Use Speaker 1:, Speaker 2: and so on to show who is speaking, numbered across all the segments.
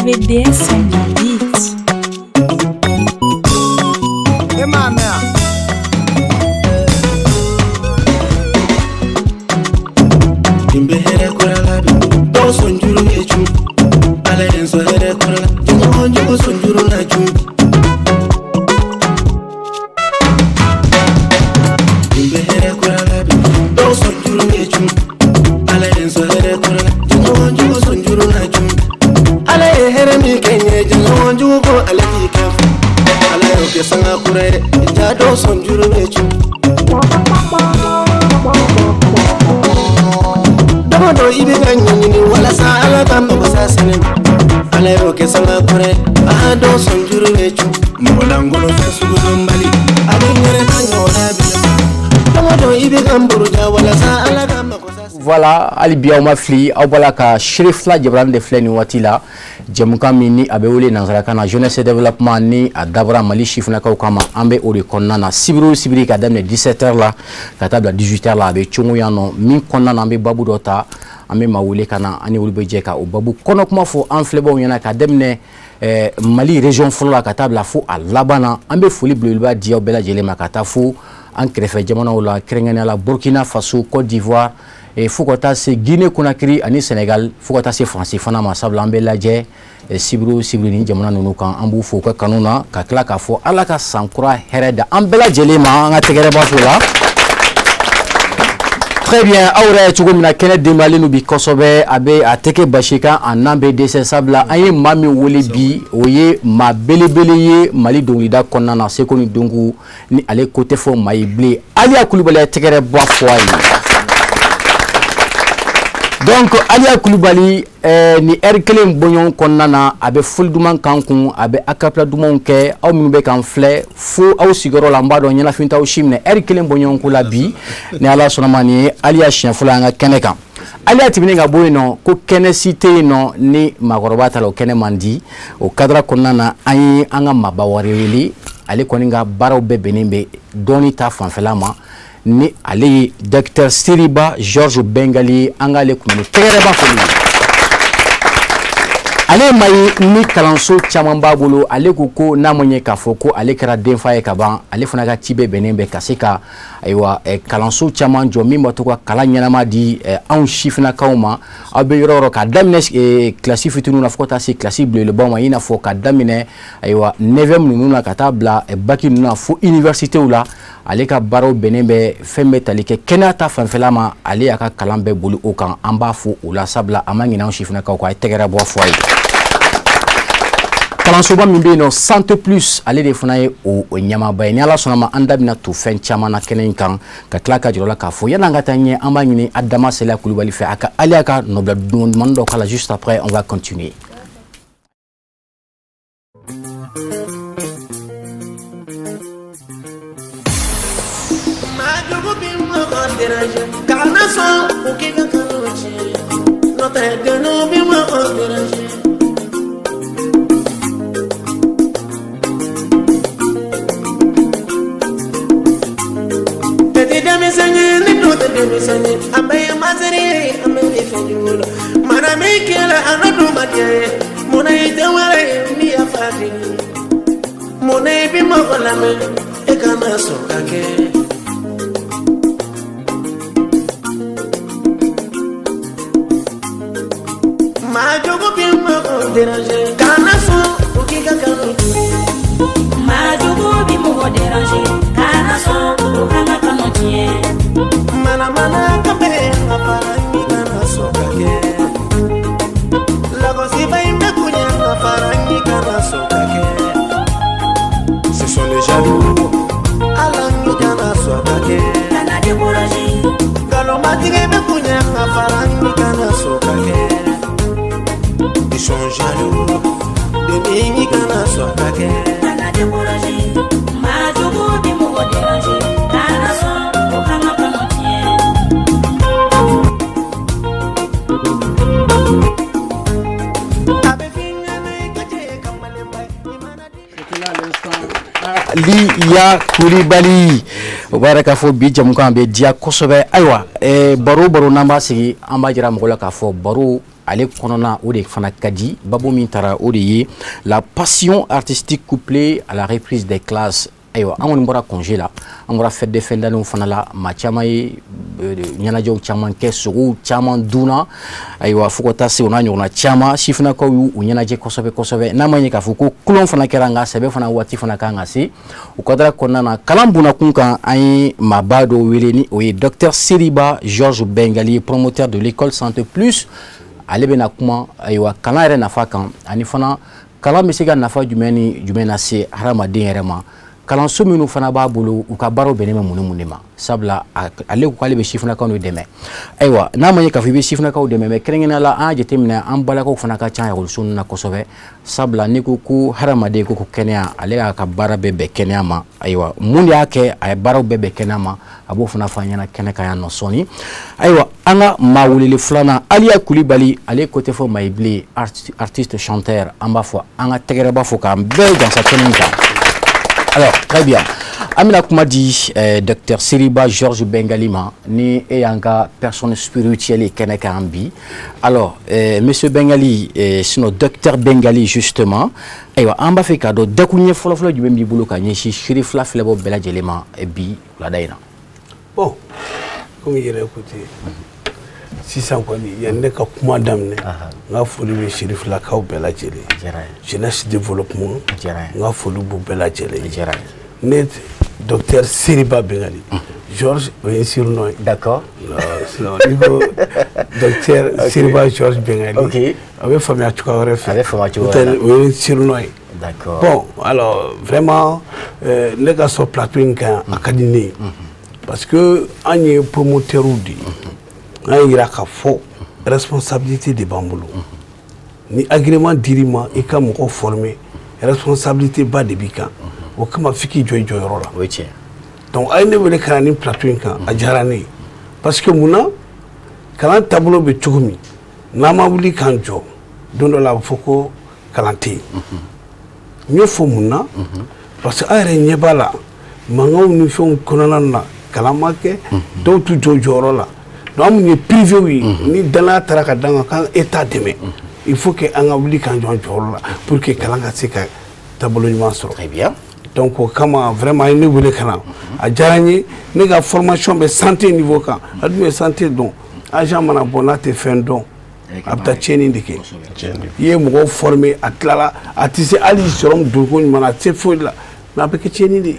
Speaker 1: VDS on the beat.
Speaker 2: Voilà, hali bi aw ma fili aw bɔla ka Cherifla Diabrane de filɛ nin waati la jɛmukan min ni a bɛ wele nanzarakan na jeunesse développement ni a dabɔra Mali sifinnakaw kama an bɛ o de kɔnɔna na sibiri o sibiri ka daminɛ 17h la ka taa bila 18h la a bɛ cogo yan nɔ min kɔnɔna na an bɛ babu dɔ ta an bɛ maa wele ka na an ni olu bɛ jɛ ka o babu kɔnɔ kuma fɔ an filɛbaw ɲɛna ka daminɛ Mali région fɔlɔ la ka taa bila fo a laban na an bɛ foli belebeleba di aw bɛɛ lajɛlen ma ka taa fo an kɛrɛfɛ jamanaw la kɛrɛnkɛrɛnnenya la Burkina Faso, Côte d'Ivoire fo ka taa se Guinée Conakry ani Sénégal fo ka taa se Faransi fana ma sabula an bɛ lajɛ sibiri o sibiri ni jamana ninnu kan an b'u fo u ka kanu na ka tila k'a fɔ Ala ka san kura hɛrɛ da an bɛɛ lajɛlen ma an ka tɛgɛrɛba fo la. Très bien, aw yɛrɛ ye cogo min na kɛnɛ denbayalen don bi kosɛbɛ a bɛ a tɛ kɛ basi kan a n'an bɛ dɛsɛ sabula an ye maa min wele bi o ye maa belebele ye Mali dɔnkilida kɔnɔna na seko ni dɔnko ni ale ko tɛ fɔ maa ye bilen Aliya Kulubali ye tɛgɛrɛ bɔ fɔ a ye. Donc Aliya Kulubali ni heure kelen bɔɲɔgɔn kɔnɔna na a bɛ foli duman kan kun a bɛ acapella dumanw kɛ aw minnu bɛ k'an filɛ fo aw sigiyɔrɔ la n b'a dɔn ɲɛnafin t'aw si minɛ heure kelen bɔɲɔgɔn ko la bi ni Ala sɔnna ma nin ye Aliya siɲɛ fɔlɔ an ka kɛnɛ kan. Aliya tɛmɛnen ka bɔ yen nɔ ko kɛnɛ si tɛ yen nɔ ni maakɔrɔba ta la o kɛnɛ man di o cadre kɔnɔna na an ye an ka maaba wɛrɛ wele ale kɔni ka baaraw bɛɛ bɛnnen bɛ dɔɔni ta fanfɛla ma. Ni ale ye docteur Siriba Georges Bengali an k'ale kun bɛ tɛgɛrɛba foli ale ma ye ni kalanso caman b'a bolo ale ko ko n'a ma ɲɛ k'a fɔ ko ale kɛra denfa ye ka ban ale fana ka ci bɛɛ bɛnnen bɛ ka se ka ayiwa kalanso caman jɔ min b'a to ka kalan ɲɛnama di anw sifinnakaw ma aw bɛ yɔrɔ o yɔrɔ k'a daminɛ kilasi fitininw na fo ka taa se kilasi belebelebaw ma i n'a fɔ ka daminɛ ayiwa 9e ninnu na ka taa bila baki ninnu na fo universitéw la ale ka baaraw bɛnnen bɛ fɛn bɛ tali kɛ kɛnɛya ta fanfɛla ma ale y'a ka kalan bɛɛ boli o kan an b'a fo o la sabula a ma ɲinɛ anw sifinnakaw kɔ a ye tɛgɛrɛ bɔ fɔ a ye. Kalansoba min bɛ yen nɔ Santé Plus ale de fana ye o ɲɛmaaba ye ni Ala sɔnna ma an da bɛna to fɛn caman na kɛnɛ in kan ka tila ka jɔrɔ la k'a fɔ yan'an ka taa ɲɛ an b'a ɲini Adama Sela Kulubali fɛ a ka Aliya ka nɔbila duman dɔ k'a la juste après on va continuer. Aliya Kulibali. O b'a yira k'a fɔ bi jamukan bɛ diya kosɛbɛ. Ayiwa, baro n'an b'a sigi, an b'a jira mɔgɔ la k'a fɔ baro ale kɔnɔna o de fana ka di. Babu min taara, o de ye la passion artistique couplée à la reprise des classes. Ayiwa, an kɔni bɔra congé la, an bɔra fête de fin d'année fana la, maa caman ye ɲɛnajɛw caman kɛ, sogow caman dunna. Ayiwa, fo ka taa se o n'a ɲɔgɔnna caman, sifinnakaw y'u ɲɛnajɛ kosɛbɛ kosɛbɛ. N'a ma ɲɛ k'a fɔ ko kulon fana kɛra, nka sɛbɛ fana waati fana kan ka se. O kadara kɔnɔna na, kalan bunakun kan, an ye maaba dɔ wele, ni o ye docteur Seriba Georges Bengali, promoteur de l'école Santé Plus. Ale bɛna kuma, ayiwa, kalan yɛrɛ nafa kan, ani fana kalan bɛ se ka nafa jumɛn ni jumɛn lase hadamaden yɛrɛ ma, kalanso minnu fana b'a bolo, u ka baaraw bɛnnen bɛ mun ni mun de ma, sabula ale ko k'ale bɛ sifinnakaw de dɛmɛ. Ayiwa, n'a ma ɲɛ k'a fɔ i bɛ sifinnakaw dɛmɛ, mɛ kɛrɛnkɛrɛnnenya la, an y'a jateminɛ, an balakaw fana ka ca ekɔliso ninnu na kosɛbɛ, sabula n'i ko ko hadamaden ko kɛnɛya, ale y'a ka baara bɛɛ bɛn kɛnɛya ma. Ayiwa, mun de y'a kɛ a ye baaraw bɛɛ bɛn kɛnɛya ma, a b'o fana fɔ an ɲɛna kɛnɛ kan yan nɔ sɔɔni. Ayiwa, an ka maa welele filanan, Aliya Kulibali, ale ko tɛ fɔ maa ye bilen, artiste chanteur. An b'a fɔ an ka tɛgɛrɛba fɔ k'an bɛɛ jansa kɛnɛ in kan. Alors, très bien. An bɛna kuma di docteur Seriba Georges Bengali ma, ni e y'an ka personne spirituelle ye kɛnɛ kan bi. Alors, monsieur Bengali, sinon docteur Bengali justement, ayiwa, an b'a fɛ k'a dɔn dakuɲɛ fɔlɔfɔlɔ jumɛn b'i bolo ka ɲɛsin Sirifila filɛbɔ bɛɛ lajɛlen ma bi wulada in na.
Speaker 3: Bon, komi i yɛrɛ ko ten, sisan kɔni, yanni ne ka kuma daminɛ, n ka foli bɛ Sirifilakaw bɛɛ lajɛlen, jeunesse développement, n ka foli b'u bɛɛ lajɛlen. Ne docteur Seriba Bengali Georges, o ye n surnom ye. Sinon n'i ko docteur Seriba Georges Bengali, a bɛ faamuya cogoya wɛrɛ fɛ.
Speaker 2: A bɛ faamuya cogo wɛrɛ la.
Speaker 3: O ye n surnom ye. Bon, alors vraiment, ne ka sɔrɔ plateau in kan, a ka di ne ye, parce que an ye promoteur de ye. An y'a yira k'a fɔ responsabilité de b'an bolo. Ni agrément dir'i ma i ka mɔgɔw former, responsabilité ba de b'i kan. O kama f'i k'i jɔ i jɔyɔrɔ la.
Speaker 2: O ye tiɲɛ.
Speaker 3: Donc a ye ne wele ka na nin plateau in kan, a diyara ne ye, parce que mun na, kalan taabolo bɛ cogo min, n'an ma wuli k'an jɔ, don dɔ la a bɛ fɔ ko kalan tɛ yen. N y'o fɔ mun na? Parce que an yɛrɛ ɲɛ b'a la, mankanw ni fɛnw kɔnɔna na, kalan ma kɛ, dɔw t'u jɔ u jɔyɔrɔ la. Donc an mun ye privé ye, ni danaya taara ka d'an kan k'an État dɛmɛ, il faut que an ka wuli k'an jɔ an jɔyɔrɔ la pour que kalan ka se ka taabolo ɲuman sɔrɔ.
Speaker 2: Très bien.
Speaker 3: Donc o kama vraiment a ye ne wele ka na, a diyara n ye. Ne ka formation bɛ santé niveau kan. A dun bɛ santé dɔn, agent mana bɔ n'a tɛ fɛn dɔn, a bɛ taa tiɲɛni de kɛ. I ye mɔgɔw former, a tilala a tɛ se hali sérum donko ɲuman na, a tɛ se foyi la, mais a bɛ kɛ tiɲɛni de ye.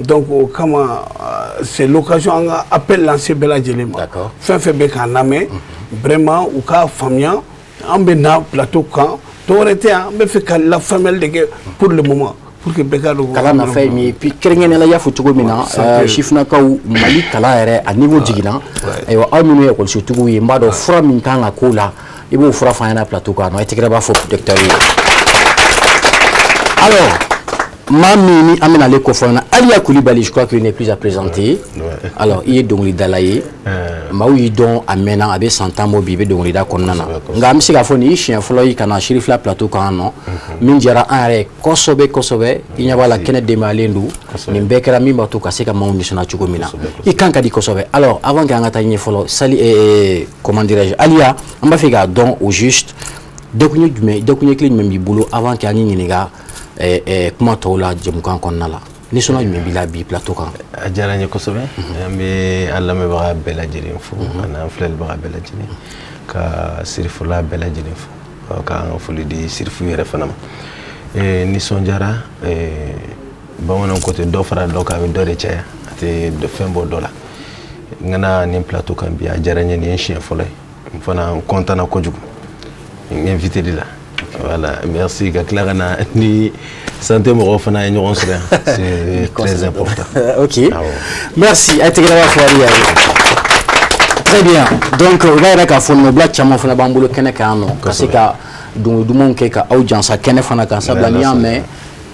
Speaker 3: Donc o kama, c'est l'occasion an ka appel lancer bɛɛ lajɛlen ma. Fɛn fɛn bɛ k'an lamɛn, vraiment u k'a faamuya, an bɛ na plateau kan, dɔwɛrɛ tɛ yan, an bɛ fɛ ka lafaamuyali de kɛ pour le moment, pour que bɛɛ ka dɔn.
Speaker 2: Kalan nafa ye min ye, puis kɛrɛnkɛrɛnnenya la, i y'a fɔ cogo min na, sifinnakaw, Mali kalan yɛrɛ a niveau jiginna. Ayiwa, aw minnu ye ekɔlisotigiw ye, n b'a dɔn fura min kan ka k'o la, i b'o fura fɔ an ɲɛna plateau kan nɔ. I tɛgɛrɛ b'a fɔ docteur ye. Alors, maa min ni an bɛna ale kofɔ ɲɛna, Aliya Kulibali, je crois qu'il n'est plus à présenter. Alors, i ye dɔnkilidala ye, maaw y'i dɔn a mɛnna, a bɛ san 10 bɔ bi i bɛ dɔnkilida kɔnɔna na. Nka an bɛ se k'a fɔ nin y'i siɲɛ fɔlɔ ye ka na Sirifila plateau kan yan nɔ, min diyara an yɛrɛ ye kosɛbɛ kosɛbɛ. I ɲɛ b'a la, kɛnɛ denbayalen don. Nin bɛɛ kɛra min b'a to ka se ka maaw nisɔndiya cogo min na. I kan ka di kosɛbɛ. Alors, avant que an ka taa ɲɛ fɔlɔ, sali, comment dirais-je, Aliya, an b'a fɛ k'a dɔn au juste dakuɲɛ jumɛn, dakuɲɛ kelen jumɛn b'i bolo avant que an y'i ɲininka kuma tɔw la jɛmukan kɔnɔna la. Nisɔndiya jumɛn b'i la bi plateau kan?
Speaker 4: A diyara n ye kosɛbɛ. An bɛ an lamɛnbaga bɛɛ lajɛlen fo, ani an filɛlibaga bɛɛ lajɛlen, ka Sirifula bɛɛ lajɛlen fo, k'an ka foli di Sirifu yɛrɛ fana ma. Nisɔndiyara. Bamananw ko ten, dɔ fara dɔ kan, a bɛ dɔ de caya, a tɛ fɛn bɔ dɔ la. N ka nin plateau kan bi, a diyara n ye. Nin ye n siɲɛ fɔlɔ ye. N fana n content na kojugu n invité la. Voilà, merci. Ka tila ka na ni santé mɔgɔw fana ye ɲɔgɔn sɔrɔ yan, c'est très important.
Speaker 2: Ok, merci. A tɛgɛrɛ b'a fɔ Aliya ye. Très bien. Donc o b'a yira k'a fɔ nɔbila caman fana b'an bolo kɛnɛ kan yan nɔ, ka se ka dɔnkili dumanw kɛ ka aw jansa kɛnɛ fana kan, sabula n'i y'a mɛn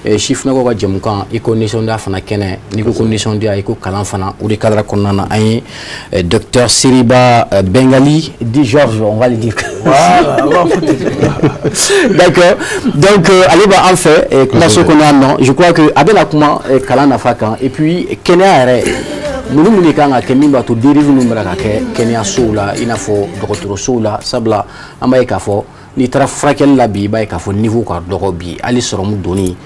Speaker 2: Sifinnakaw ka jɛmukan i ko nisɔndiya fana kɛnɛ, n'i ko ko nisɔndiya i ko kalan fana, o de cadre kɔnɔna na an ye docteur Seriba Bengali dit Georges, on va le dire.
Speaker 3: Voilà, on va.
Speaker 2: D'accord. Donc ale b'an fɛ kumaso kɔnɔ yan nɔ. Je crois que a bɛna kuma kalan nafa kan et puis kɛnɛya yɛrɛ, mun de kan ka kɛ min b'a to dérive ninnu bɛna ka kɛ kɛnɛyasow la, i n'a fɔ dɔgɔtɔrɔsow la, sabula an b'a ye k'a fɔ n'i taara furakɛli la bi, i b'a ye k'a fɔ niveau ka dɔgɔ bi, hali sɔrɔmu donni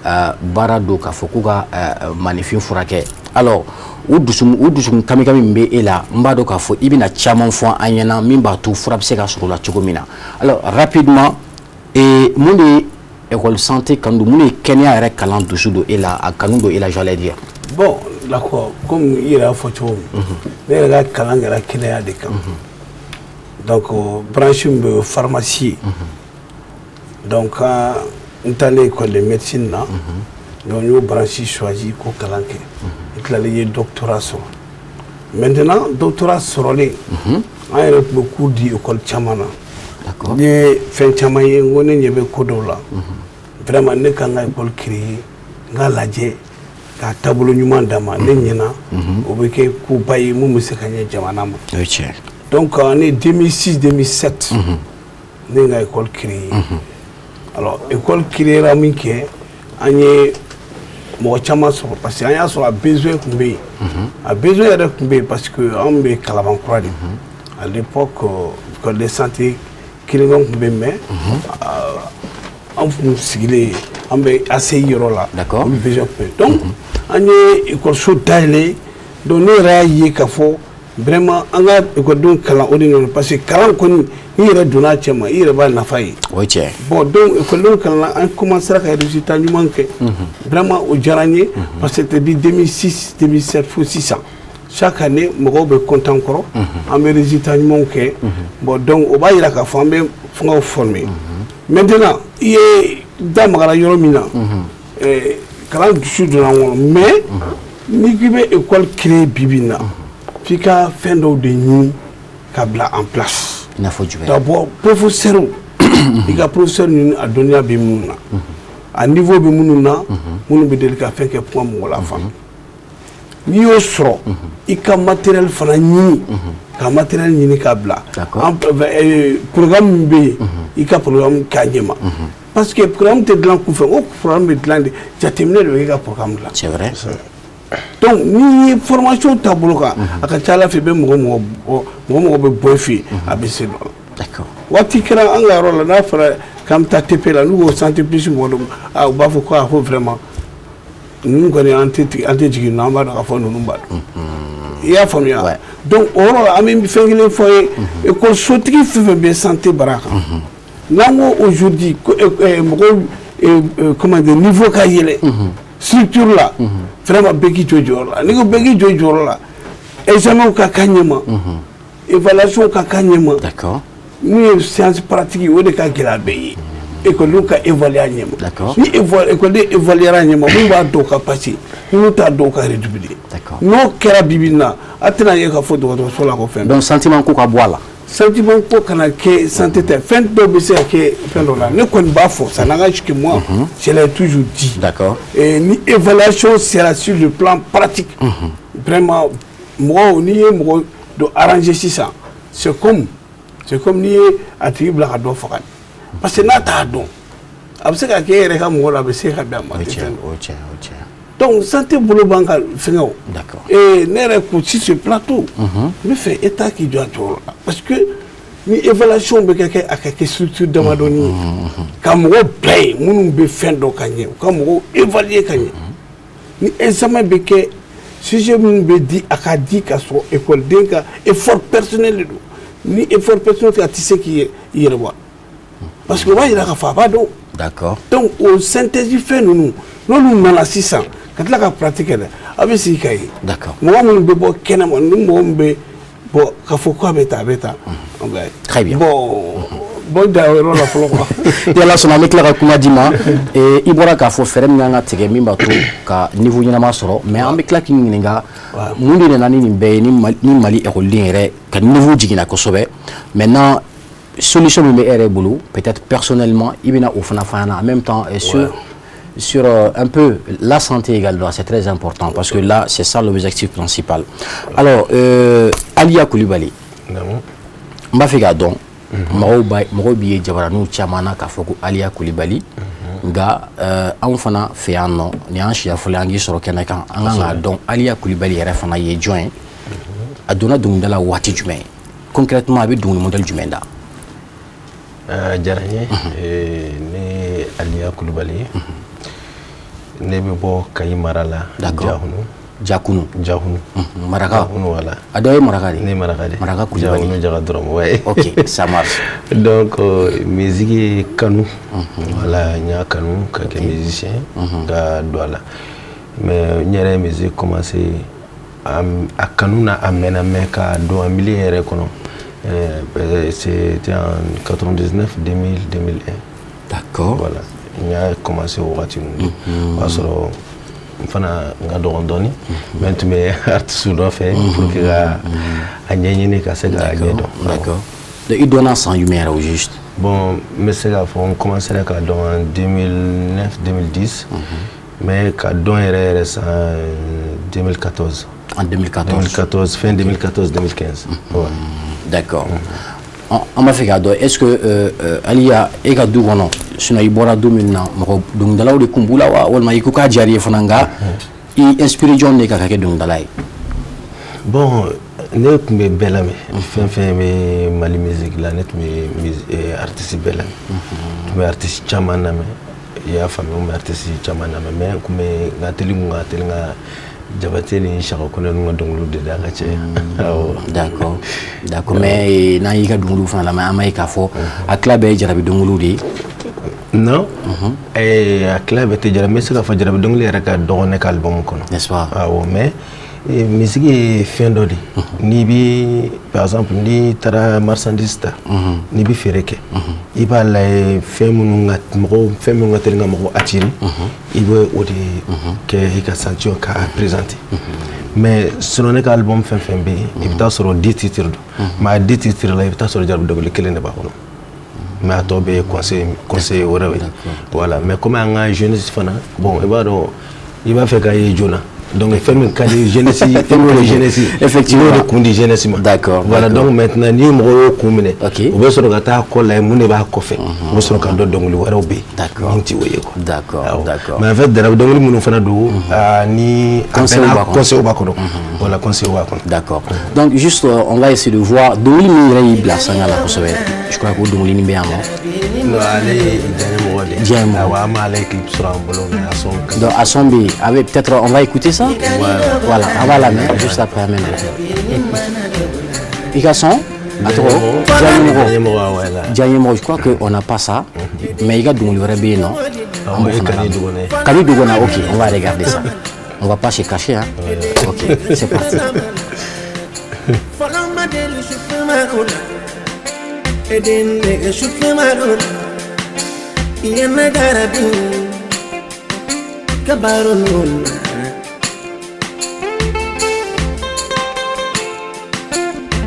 Speaker 2: baara don k'a fɔ k'u ka maninfin furakɛ. Alors o dusukun kamikami min bɛ e la, n b'a dɔn k'a fɔ i bɛna caman fɔ an ɲɛna min b'a to fura bɛ se ka sɔrɔ o la cogo min na. Alors rapidement, mun de ye école santé kanu don, mun de ye kɛnɛya yɛrɛ kalan dusu don e la, a kanu don e la, j'allais dire?
Speaker 3: Bon, d'accord, comme i yɛrɛ y'a fɔ cogo min, ne yɛrɛ ka kalan kɛra kɛnɛya de kan. Donc branche min bɛ pharmacie, donc n taalen école de médecine na, donc n y'o branche choisi k'o kalan kɛ. N tilalen, n ye doctorat sɔrɔ. Maintenant, doctorat sɔrɔlen, an yɛrɛ tun bɛ cours di école caman na. N ye fɛn caman ye, n ko ne ɲɛ bɛ ko dɔw la, vraiment ne ka n ka école créer, n k'a lajɛ k'a taabolo ɲuman d'a ma. Ne ɲɛna, o bɛ kɛ koba ye mun bɛ se ka ɲɛ jamana ma.
Speaker 2: O ye tiɲɛ.
Speaker 3: Donc année 2006 2007, ne ye n ka école créer. Alors école créera min kɛ, an ye mɔgɔ caman sɔrɔ parce que an y'a sɔrɔ a besoin tun bɛ yen. A besoin yɛrɛ tun bɛ yen parce que anw bɛ Kalabankura de. À l'époque, école de santé kelen tun bɛ, mais an tun sigilen, an bɛ ACI yɔrɔ la. Olu besoin tun bɛ yen. Donc an ye école dayɛlɛ. Donc ne yɛrɛ y'a ye k'a fɔ vraiment an ka ekɔlidenw kalan, o de ɲɔgɔn, parce que kalan kɔni, n'i yɛrɛ donna a cɛ ma, i yɛrɛ b'a nafa ye.
Speaker 2: O ye tiɲɛ.
Speaker 3: Bon, donc ekɔlidenw kalanna, an commencera ka résultat ɲuman kɛ. Vraiment o diyara n ye parce que depuis 2006 2007 fo sisan, chaque année mɔgɔw bɛ content kɔrɔ, an bɛ résultat ɲumanw kɛ. Bon, donc o b'a yira k'a fɔ an bɛ fɛngɛw former. Maintenant, i ye da magara yɔrɔ min na, kalan dusu donna an kɔnɔ, mais n'i k'i bɛ école créer bi bi in na, f'i ka fɛn dɔw de ɲini ka bila en place.
Speaker 2: I n'a fɔ jumɛn?
Speaker 3: D'abord professeur, i ka professeur ɲini, a dɔnniya bɛ minnu na, a niveau bɛ minnu na, minnu bɛ deli ka fɛn kɛ kuma mɔgɔ la faamu. N'i y'o sɔrɔ, i ka matériel fana ɲini, ka matériel ɲini k'a bila. Programme min bɛ yen, i ka programme k'a ɲɛ ma, parce que programme tɛ dilan kunfɛ, o programme bɛ dilan de, jateminɛ de bɛ kɛ ka programme dilan.
Speaker 2: C'est vrai.
Speaker 3: Donc n'i ye formation taabolo kan, a ka ca Ala fɛ, i bɛ mɔgɔ mɔgɔ bɔ, mɔgɔ mɔgɔ bɛ bɔ i fɛ yen, a bɛ se dɔ la. Waati kɛra an ka yɔrɔ la, n'a fɔra k'an bɛ taa TP la, n'u ko santé plus mɔgɔ dɔ, a u b'a fɔ ko a ko vraiment ninnu kɔni, an tɛ jigin ninnu, an b'a dɔn k'a fɔ ninnu b'a dɔn. I y'a faamuya? Donc o yɔrɔ la, an bɛ fɛn kelen fɔ ye: école sotigi fɛn fɛn bɛ santé baara kan, n'an ko aujourd'hui ko mɔgɔw, comment dire, niveau ka yɛlɛ structure la, vraiment bɛɛ k'i jɔ i jɔyɔrɔ la. N'i ko bɛɛ k'i jɔ i jɔyɔrɔ la, examen ka k'a ɲɛ ma, évaluation ka k'a ɲɛ ma. Mun ye science pratique ye, o de ka gɛlɛn a bɛɛ ye. Ekɔlidenw ka évaluer a ɲɛ ma. Ni ekɔliden évaluer a ɲɛ ma, mun b'a dɔw ka passer, minnu t'a dɔw ka redoubler. N'o kɛra bi bi in na, a tɛna ye k'a fɔ dɔgɔtɔrɔso la ko fɛn.
Speaker 2: Donc sentiment ko ka bɔ a la.
Speaker 3: Sentiment ko kana kɛ santé tɛ, fɛn dɔw bɛ se ka kɛ fɛn dɔ la. Ne kɔni b'a fɔ, ça n'engage que moi, je l'ai toujours dit. Et ni évaluation sera sur le plan pratique, vraiment mɔgɔw, n'i ye mɔgɔ dɔ arranger sisan, c'est comme n'i ye a tigi bila ka dɔ faga, parce que n'a t'a dɔn, a bɛ se ka kɛ e yɛrɛ ka mɔgɔ la, a bɛ se ka bɛn a ma.
Speaker 2: O ye tiɲɛ, o ye tiɲɛ, o ye tiɲɛ.
Speaker 3: Donc santé bolo b'an ka fɛngɛw. Et ne yɛrɛ ko sur ce plateau, n bɛ fɛ État k'i jɔ a jɔyɔrɔ la, parce que ni évaluation bɛ kɛ, a ka kɛ structure damadɔni ye, ka mɔgɔw bila yen minnu bɛ fɛn dɔn ka ɲɛ, u ka mɔgɔw évaluer ka ɲɛ. Ni examen bɛ kɛ, sujet minnu bɛ di, a ka di ka sɔrɔ ekɔliden ka effort personnel de don. Ni effort personnel tɛ, a tɛ se k'i yɛrɛ bɔ, parce que o b'a yira k'a fɔ a b'a dɔn. Donc o synthèse fɛn ninnu, n'olu nana sisan ka tila ka pratique kɛ dɛ, a bɛ sigi ka ye. Mɔgɔ minnu bɛ bɔ kɛnɛma ni mɔgɔ min bɛ bɔ k'a fɔ k'a bɛ tan, a bɛ tan.
Speaker 2: Très bien.
Speaker 3: Bon, da o yɔrɔ la fɔlɔ quoi.
Speaker 2: Ni Ala sɔnna, an bɛ tila ka kuma d'i ma. I bɔra k'a fɔ fɛɛrɛ min kan ka tigɛ min b'a to ka niveau ɲɛnama sɔrɔ, mais an bɛ tila k'i ɲininka mun de nana ni nin bɛɛ ye, ni Mali ekɔliden yɛrɛ ka niveau jiginna kosɛbɛ. Maintenant, solution min bɛ e yɛrɛ bolo, peut-être personnellement, i bɛna o fana fɔ an ɲɛna en même temps sur sur un peu la santé également, c'est très important parce que là, c'est ça l'objectif principal. Alors, Aliya Coulibaly, n b'a fɛ k'a dɔn mɔgɔw b'i ye jabaraninw caman na k'a fɔ ko Aliya Coulibaly, nka anw fana fɛ yan nɔ, nin y'an siɲɛ fɔlɔ ye an k'i sɔrɔ kɛnɛ kan, an kan k'a dɔn Aliya Coulibaly yɛrɛ fana ye jɔn ye, a donna dɔnkilida la waati jumɛn, concrètement a bɛ dɔnkili modèle jumɛn da?
Speaker 4: A diyara n ye. Ne Aliya Coulibaly, ne bɛ bɔ Kayi mara la. Jahunu.
Speaker 2: Jakunu.
Speaker 4: Jahunu.
Speaker 2: Maraka.
Speaker 4: Jahunu, voilà.
Speaker 2: A dɔ ye Maraka de?
Speaker 4: Ne ye Maraka de.
Speaker 2: Maraka Coulibaly.
Speaker 4: Jahunu Jaga dɔrɔn, ouais.
Speaker 2: Ok, ça marche.
Speaker 4: Donc musique ye kanu. Voilà, n y'a kanu ka kɛ musicien ka don a la. Mais n yɛrɛ ye musique commencé a kanu na a mɛnna, mais ka don a milieu yɛrɛ kɔnɔ, c'était en 99, 2000, 2001.
Speaker 2: D'accord.
Speaker 4: Voilà. N y'a commencé o wagati ninnu. O y'a sɔrɔ n fana n ka dɔgɔn dɔɔni, mais n tun bɛ artiste nɔfɛ pour que ka a ɲɛɲini ka se k'a ɲɛdɔn.
Speaker 2: D'accord. Donc i donna san jumɛn yɛrɛ au juste?
Speaker 4: Bon, n bɛ se k'a fɔ n commencé k'a dɔn en 2009, 2010, mais ka dɔn yɛrɛ yɛrɛ san 2014.
Speaker 2: En 2014.
Speaker 4: 2014, fin 2014, 2015. Ouais.
Speaker 2: D'accord. An b'a fɛ k'a dɔn, est-ce que Aliya e ka du kɔnɔ, sinon i bɔra du min na, mɔgɔ dɔnkilidalaw de kun b'u la wa, walima i ko k'a diyara i ye fana, nka i inspiré jɔn de ka kɛ dɔnkilidala ye?
Speaker 4: Bon, ne tun bɛ bɛɛ lamɛn, fɛn fɛn bɛ Mali musique la, ne tun bɛ artiste bɛɛ lamɛn, n tun bɛ artiste caman lamɛn, i y'a faamu, n bɛ artiste caman lamɛn, mais n tun bɛ n ka teli kun ka teli ka Jabate ni Saka Kone ninnu ka dɔnkiliw de da ka caya.
Speaker 2: D'accord, d'accord. Mais n'an y'i ka dɔnkiliw fana lamɛn, an b'a ye k'a fɔ a tila bɛɛ ye jarabi dɔnkiliw de ye.
Speaker 4: Non, a tila bɛɛ tɛ jarabi, n bɛ se k'a fɔ jarabi dɔnkili yɛrɛ ka dɔgɔ ne ka album kɔnɔ.
Speaker 2: N'est-ce pas?
Speaker 4: Awɔ, mais musique ye fɛn dɔ de ye. N'i bi, par exemple, n'i taara marchandise ta, n'i bi feere kɛ, i b'a lajɛ fɛn minnu ka mɔgɔw, fɛn minnu ka teli ka mɔgɔw attirer, i bɛ o de kɛ i ka sanction k'a présenter. Mais sinon ne ka album fɛn fɛn bɛ yen, i bɛ taa sɔrɔ 10 titres don, mais a 10 titres la, i bɛ taa sɔrɔ jarabi dɔnkili kelen de b'a kɔnɔ, mais a tɔ bɛɛ ye conseil wɛrɛw ye. Voilà, mais comme an ka jeunesse fana, bon, i b'a dɔn, i b'a fɛ k'a ye joona. Donc fɛn min ka di jeunesse, fɛn min ka di jeunesse,
Speaker 2: effectivement,
Speaker 4: i b'o de kun di jeunesse ma.
Speaker 2: D'accord.
Speaker 4: Voilà, donc maintenant ni mɔgɔ y'o kun minɛ,
Speaker 2: ok,
Speaker 4: u bɛ sɔrɔ ka taa kɔ lajɛ mun de b'a kɔfɛ, u bɛ sɔrɔ ka dɔn dɔnkili wɛrɛw bɛ yen.
Speaker 2: D'accord.
Speaker 4: Min ti o ye quoi.
Speaker 2: D'accord, d'accord.
Speaker 4: Mais en fait jarabi dɔnkili minnu fana don, ni
Speaker 2: conseil b'a kɔnɔ.
Speaker 4: Conseil b'a kɔnɔ. Voilà, conseil b'a kɔnɔ.
Speaker 2: D'accord. Donc juste on va essayer de voir dɔnkili min yɛrɛ y'i bila sanga la kosɛbɛ. Je crois que o dɔnkili nin bɛ yan nɔ.
Speaker 4: Non, ale ye diɲɛ mɔgɔ de ye.
Speaker 2: Diɲɛ mɔgɔ.
Speaker 4: Awɔ, an m'ale clip sɔrɔ an bolo, mais a son ka.
Speaker 2: Donc a son bɛ yen, avec peut-être on va écouter ça. Voilà, on va la mettre juste après. I ka son a tɔgɔ Diɲɛ mɔgɔ. Diɲɛ mɔgɔ, je crois que on n'a pas ça, mais i ka dɔnkili wɛrɛ bɛ yen nɔ.
Speaker 4: An b'o fana lamɛn.
Speaker 2: Kani Dogona, ok, on va regarder ça. On va pas se cacher, hein. Ok, c'est parti.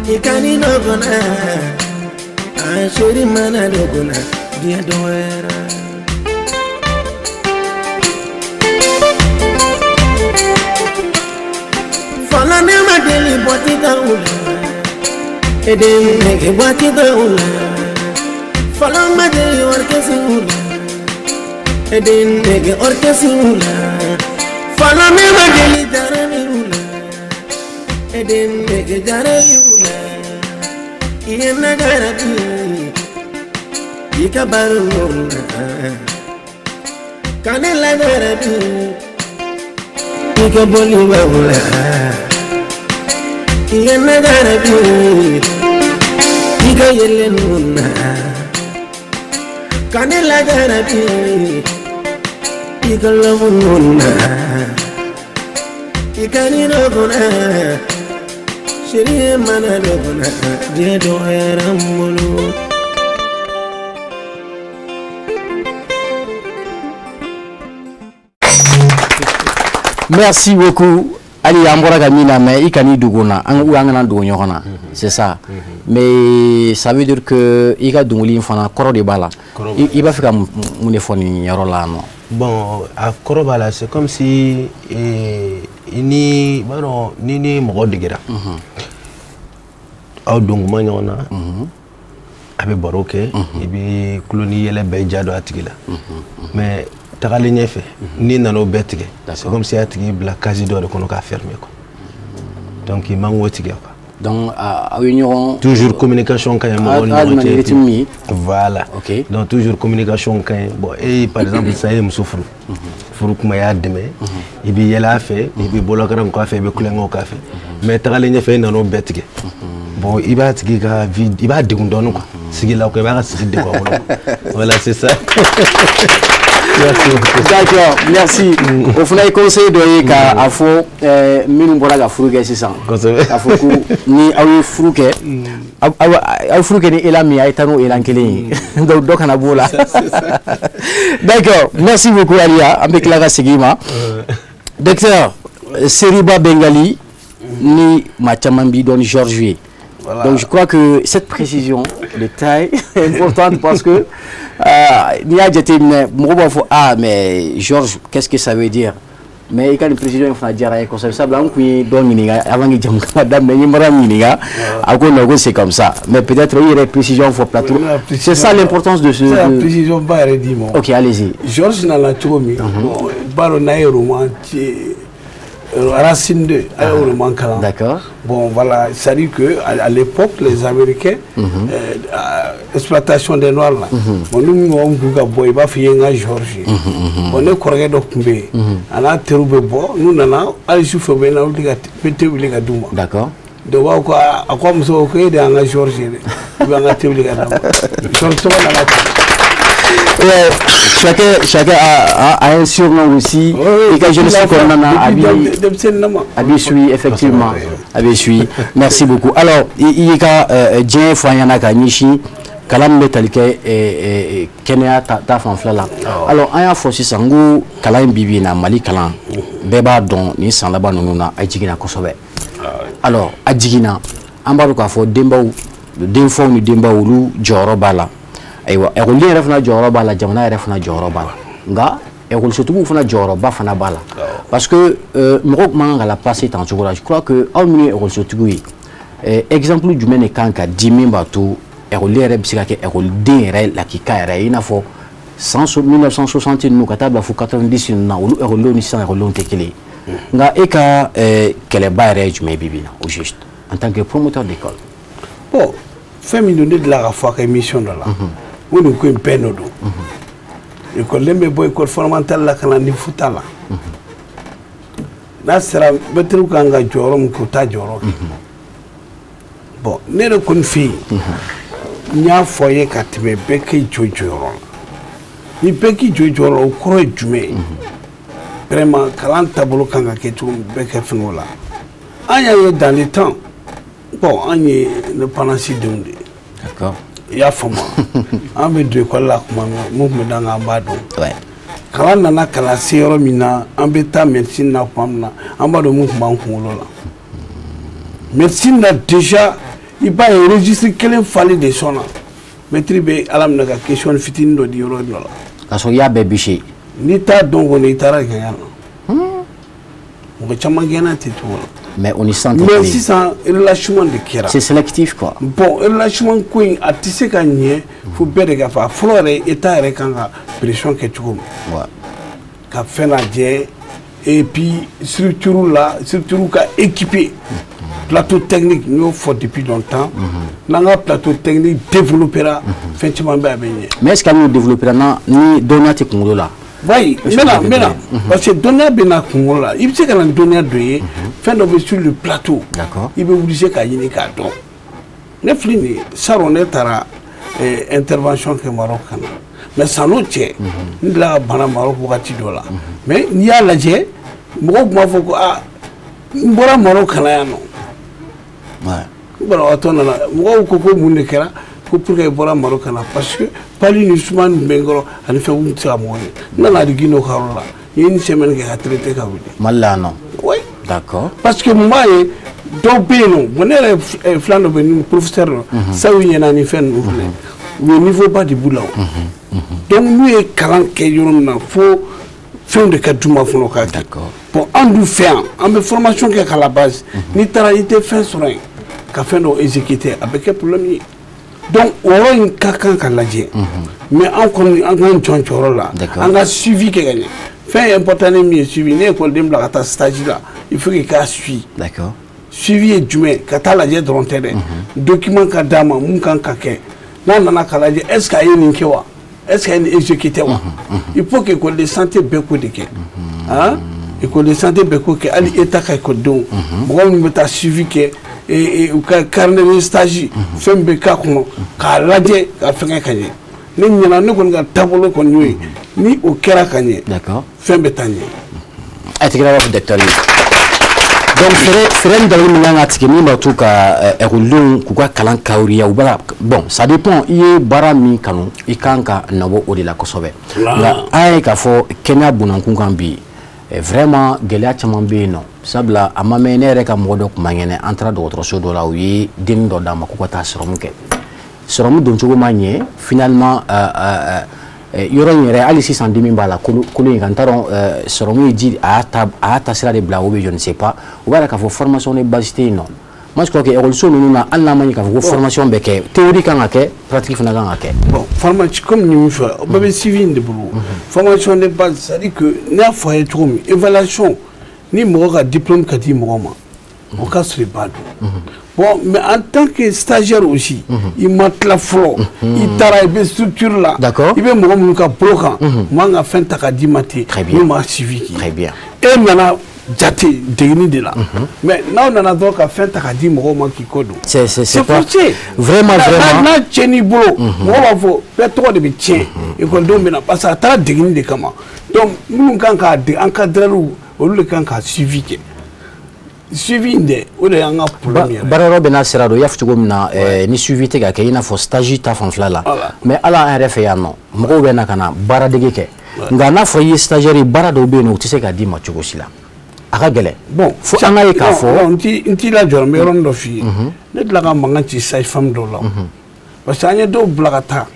Speaker 1: Ikani dogona, ashiri mana dogona, dia doera. Fala ne ma deli boti taula, eden nege boti taula. Fala ma deli orkesi ula, eden nege orkesi ula. Fala ne ma deli darani ula, eden nege darani ula. Iyena garabi, ikabaru ula. Kanela garabi, ikaboli ula. Iyena garabi, ikayele nuna. Kanela garabi, ikalamu nuna. Ikani dogona, shiri mana dogona, dia doera mulu.
Speaker 2: Merci beaucoup. Hali an bɔra ka min na, mais i kan'i dogo n na, an ou an kana dogo ɲɔgɔn na, c'est ça. Mais ça veut dire que i ka dɔnkili in fana kɔrɔ de b'a la. I b'a fɛ ka mun de fɔ nin yɔrɔ la nɔ?
Speaker 4: Bon, a kɔrɔ b'a la, c'est comme si i ni b'a dɔn ni mɔgɔ degera aw don kuma ɲɔgɔn na, a bɛ baro kɛ, i bɛ tulo ni yɛlɛ bɛɛ ja don a tigi la, mais tagalen ɲɛfɛ n'i nana o bɛɛ tigɛ, c'est comme si a tigi bila case dɔ de kɔnɔ k'a fermer quoi. Donc i man k'o tigɛ quoi.
Speaker 2: Donc aw ye ɲɔgɔn
Speaker 4: toujours communication ka ɲi mɔgɔw ni ɲɔgɔn cɛ.
Speaker 2: Rythme ye.
Speaker 4: Voilà.
Speaker 2: Ok.
Speaker 4: Donc toujours communication ka ɲi. Bon, e par exemple sisan e ye muso furu, furu kuma y'a dɛmɛ, i bɛ yɛlɛ a fɛ, i bɛ bolokaraw k'a fɛ, i bɛ kulonkɛw k'a fɛ, mais tagalen ɲɛfɛ e nana o bɛɛ tigɛ. Bon, i b'a tigi ka vie, i b'a degun dɔɔnin quoi. Sigi la quoi, i b'a ka sigi degun a bolo. Voilà, c'est ça. Merci beaucoup.
Speaker 2: D'accord, merci. O fana ye conseil dɔ ye k'a fɔ minnu bɔra ka furu kɛ sisan. K'a fɔ ko ni aw ye furu kɛ, aw furu kɛ ni élan min ye, a ye taa n'o élan kelen ye. Donc dɔ kana b'o la. D'accord, merci beaucoup Aliya. An bɛ tila ka segin i ma. Docteur Seriba Bengali, ni maa caman b'i dɔn ni Georges ye.
Speaker 3: Voilà.
Speaker 2: Donc je crois que cette précision de taille est importante parce que n'i y'a jateminɛ mɔgɔw b'a fɔ ah mais Georges, qu'est-ce que ça veut dire? Mais i ka nin précision in fana diyara n ye kosɛbɛ, sabula an kun ye dɔ ɲininka avant que jamu ka daminɛ, n ye Mariam ɲininka, a ko non, ko c'est comme ça, mais peut-être i yɛrɛ précision fɔ plateau, c'est ça l'importance de ce.
Speaker 3: C'est la précision ba yɛrɛ d'i ma.
Speaker 2: Ok, allez-y.
Speaker 3: Georges nana cogo min, bon, b'a dɔn n'a ye roman Racine 2, a ye roman kalan.
Speaker 2: D'accord.
Speaker 3: Bon, voilà, c'est-à-dire qu'à l'époque, les Américains, exploitation des Noirs, là, bon, nous, mɔgɔ min kun ka bɔ, i b'a fɔ i ye n ka Georges ye. Bon, ne kɔrɔkɛ dɔ tun bɛ yen, a n'a teriw bɛ bɔ, n'u nana, hali su fɛ u bɛ na wuli ka te wuli ka d'u ma.
Speaker 2: D'accord.
Speaker 3: Donc, u b'a fɔ ko a ko a muso ko e de y'an ka Georges ye dɛ, i b'an ka te wuli ka d'a ma. Georges tɔgɔ nana ten.
Speaker 2: Ouais, chacun a un surnom aussi.
Speaker 3: Oui,
Speaker 2: et quand je ne suis pas
Speaker 3: depuis
Speaker 2: Abi suit, effectivement. Abi suit. Merci beaucoup. Alors, il y a diɲɛ fɔ an ɲɛna ka ɲɛsin kalan min bɛ tali kɛ kɛnɛya ta fanfɛla la. Alors, an y'a fɔ sisan n ko kalan in bi bi in na, Mali kalan bɛɛ b'a dɔn nin san laban ninnu na a jiginna kosɛbɛ. Alors, a jiginna, an b'a dɔn k'a fɔ denbaw, denfaw ni denbaw olu jɔyɔrɔ b'a la. Ayiwa, ekɔliden yɛrɛ fana jɔyɔrɔ b'a la, jamana yɛrɛ fana jɔyɔrɔ b'a la, nka ekɔlisotigiw fana jɔyɔrɔba fana b'a la, parce que mɔgɔw man kan ka la passer tan cogo la. Je crois que aw minnu ye ekɔlisotigiw ye, exemple jumɛn de kan ka di min b'a to ekɔliden yɛrɛ bɛ se ka kɛ ekɔliden yɛrɛ lakika yɛrɛ ye, i n'a fɔ san 1960 ninnu ka taa bila fo 90 ninnu na, olu ekɔlidenw ni sisan ekɔlidenw tɛ kelen ye. Nka e ka kɛlɛba yɛrɛ ye jumɛn ye bi bi in na, au juste en tant que promoteur d'école?
Speaker 3: Bon, fɛn min don, ne delila ka fɔ a ka émission dɔ la, n ko nin ko in bɛɛ nɔ don. Ekɔliden bɛ bɔ école fondamentale la ka na ni futa la, n'a sera mɛtiriw kan ka jɔyɔrɔ min kɛ, u t'a jɔyɔrɔ kɛ. Bon, ne yɛrɛ kɔni fɛ yen, n y'a fɔ a ye ka tɛmɛ, bɛɛ k'i jɔ jɔyɔrɔ la. Ni bɛɛ k'i jɔ jɔyɔrɔ la, o kɔrɔ ye jumɛn ye? Vraiment, kalan taabolo kan ka kɛ cogo min, bɛɛ kɛ fɛngɛ o la. An y'a ye dans le temps, bon, an ye indépendance denw de ye.
Speaker 2: D'accord.
Speaker 3: I y'a faamu, an bɛ don ekɔli la tuma min, mun tun bɛ d'an kan, an b'a dɔn. Kalan nana kalan se yɔrɔ min na, an bɛ taa médecine na tuma min na, an b'a dɔn mun tun b'an kunkolo la. Médecine na déjà, i b'a ye registre kelen falen de sɔn na, mɛtiri bɛ ala minɛ ka question fitinin dɔ di yɔrɔ dɔ la.
Speaker 2: K'a sɔrɔ i y'a bɛɛ bûché.
Speaker 3: N'i t'a dɔn kɔni, i taara gɛlɛya la. Mɔgɔ caman gɛnna ten cogo la.
Speaker 2: Mais on y sent.
Speaker 3: Mais sisan relâchement de kɛra.
Speaker 2: C'est sélectif quoi.
Speaker 3: Bon, relâchement ko in a tɛ se ka ɲɛ fo bɛɛ de ka fɔ a fɔlɔ yɛrɛ, état yɛrɛ kan ka pression kɛ cogo min. Ka fɛn lajɛ et puis structure la, structure ka équipé. Plateau technique, n y'o fɔ depuis longtemps. N'an ka plateau technique développera, fɛn caman bɛ a bɛ ɲɛ.
Speaker 2: Mais est ce que an y'o développera na ni dɔnniya tɛ kunkolo la?
Speaker 3: Oui, n bɛna parce que dɔnniya bɛ na kunkolo la, i bɛ se ka na ni dɔnniya dɔ ye, fɛn dɔ bɛ sur le plateau.
Speaker 2: D'accord.
Speaker 3: I bɛ obligé k'a ɲini k'a dɔn. Ne filɛ nin ye, salon ne taara intervention kɛ Maroc ka na, mais san'o cɛ, n delila ka bana Maroc wagati dɔ la, mais n'i y'a lajɛ, mɔgɔw tun b'a fɔ ko aa n bɔra Maroc ka na yan nɔ. N banabagatɔ nana, mɔgɔw ko ko mun de kɛra? Ko pour que i bɔra Maroc ka na, parce que pali ni suma nin bɛ n kɔrɔ ani fɛn kun tɛ se ka mɔgɔ ye. N nana di Guinée ka yɔrɔ la, n ye une semaine kɛ ka traité ka wuli.
Speaker 2: Mali la yan nɔ.
Speaker 3: Oui.
Speaker 2: D'accord.
Speaker 3: Parce que mun b'a ye dɔw bɛ yen nɔ, bon ne yɛrɛ filan dɔ bɛ yen, professeur dɔ, sabu ɲɛna ni fɛn ninnu filɛ, u ye niveau ba de b'u la o. Donc n'u ye kalan kɛ yɔrɔ min na fo fɛnw de ka d'u ma fɔlɔ k'a kɛ.
Speaker 2: D'accord.
Speaker 3: Bon an dun fɛ yan, an bɛ formation kɛ k'a la base. N'i taara i tɛ fɛn sɔrɔ yen ka fɛn dɔ exécuter, a bɛ kɛ problème ye. Donc o yɔrɔ in ka kan ka lajɛ. Mais an kɔni an k'an jɔ jɔyɔrɔ la.
Speaker 2: D'accord.
Speaker 3: An ka suivi kɛ ka ɲɛ. Fɛn ye important ni min ye suivi, ne ye école bila ka taa stage la, il faut que k'a suivi.
Speaker 2: D'accord.
Speaker 3: Suivi ye jumɛn? Ka taa lajɛ dɔrɔn tɛ dɛ. Document ka d'a ma mun kan ka kɛ. N'a nana ka lajɛ, est ce que a ye nin kɛ wa? Est ce que a ye nin exécuté wa? Il faut que école de santé bɛɛ k'o de kɛ. Han? École de santé bɛɛ k'o kɛ, hali état ka écoledenw. Mɔgɔ minnu bɛ taa suivi kɛ, u ka carnet de stage, fɛn bɛ k'a kɔnɔ, k'a lajɛ ka fɛngɛ ka ɲɛ. Ne ɲɛna, ne kɔni ka taabolo kɔni y'o ye. Ni o kɛra ka ɲɛ,
Speaker 2: D'accord.
Speaker 3: fɛn bɛ taa ɲɛ.
Speaker 2: A tigɛra b'a fɔ docteur ye. Donc fɛɛrɛ ni dabali min kan ka tigɛ min b'a to ka ekɔlidenw k'u ka kalan kawuriya, u b'a bon ça dépend i ye baara min kanu i kan ka nabɔ o de la kosɛbɛ. Nka an ye k'a fɔ kɛnɛya bunakun kan bi, vraiment gɛlɛya caman bɛ yen nɔ, sabula a ma mɛn ne yɛrɛ ka mɔgɔ dɔ tun man kɛnɛ, an taara dɔgɔtɔrɔso dɔ la, u ye dennin dɔ d'a ma k'u ka taa sɔrɔmu kɛ, sɔrɔmu doncogo ma ɲɛ finalement. Yɔrɔ in yɛrɛ hali sisan dimi b'a la kolo in kan, n t'a dɔn sɔrɔmu ye ji a y'a ta sira de bila ou bien je ne sais pas. O b'a yira k'a fɔ formation de base tɛ yen nɔ. Moi je crois que ekɔliso ninnu na, hali n'a ma ɲɛ k'a fɔ ko formation bɛ kɛ, théorie kan ka kɛ, pratique fana kan ka kɛ.
Speaker 3: Bon, formation comme ni min fɔ, o bɛɛ bɛ suivi in de bolo. Formation de base, c'est à dire que ne y'a fɔ a ye cogo min, évaluation ni mɔgɔ ka diplôme ka di mɔgɔ ma, o ka sɔrɔ i b'a dɔn. Bon, mais en tant que stagiaire aussi, il m'a tila fɔlɔ. I taara i bɛ structure la.
Speaker 2: D'accord.
Speaker 3: I bɛ mɔgɔ minnu ka bolo kan, u man ka fɛn ta ka d'i ma ten.
Speaker 2: Très bien.
Speaker 3: N'u m'a suivi k'i ye.
Speaker 2: Très bien.
Speaker 3: E nana jate degeli de la. Mais n'aw nana dɔrɔn ka fɛn ta ka di mɔgɔw ma k'i kɔ don.
Speaker 2: C'est pas
Speaker 3: forcé.
Speaker 2: Vraiment, vraiment.
Speaker 3: N'a tiɲɛn'i bolo, mɔgɔw b'a fɔ bɛɛ tɔgɔ de bɛ tiɲɛ. Ekɔlidenw bɛ na parce que a taara degeli de kama. Donc minnu kan k'a dege, encadreur olu de kan k'a suivi kɛ. Suivi in dɛ, o de y'an ka problème yɛrɛ.
Speaker 2: Baara yɔrɔ bɛɛ n'a sira don, i y'a fɔ cogo min na, ni suivi tɛ ka kɛ i n'a fɔ stage ta fanfɛla la. Mais ala an yɛrɛ fɛ yan nɔ, mɔgɔw bɛ na ka na baaradege kɛ. Nka n'a fɔra i ye stagiaire ye, baara dɔw bɛ yen nɔ, u tɛ se k'a d'i ma cogo si la. A ka gɛlɛn.
Speaker 3: Bon,
Speaker 2: fo an ka ye k'a fɔ.
Speaker 3: N t'i lajɔ, n bɛ yɔrɔnin dɔ f'i ye. Ne tila ka mankan ci sage-femme dɔw la. Parce que an ye dɔw bila ka taa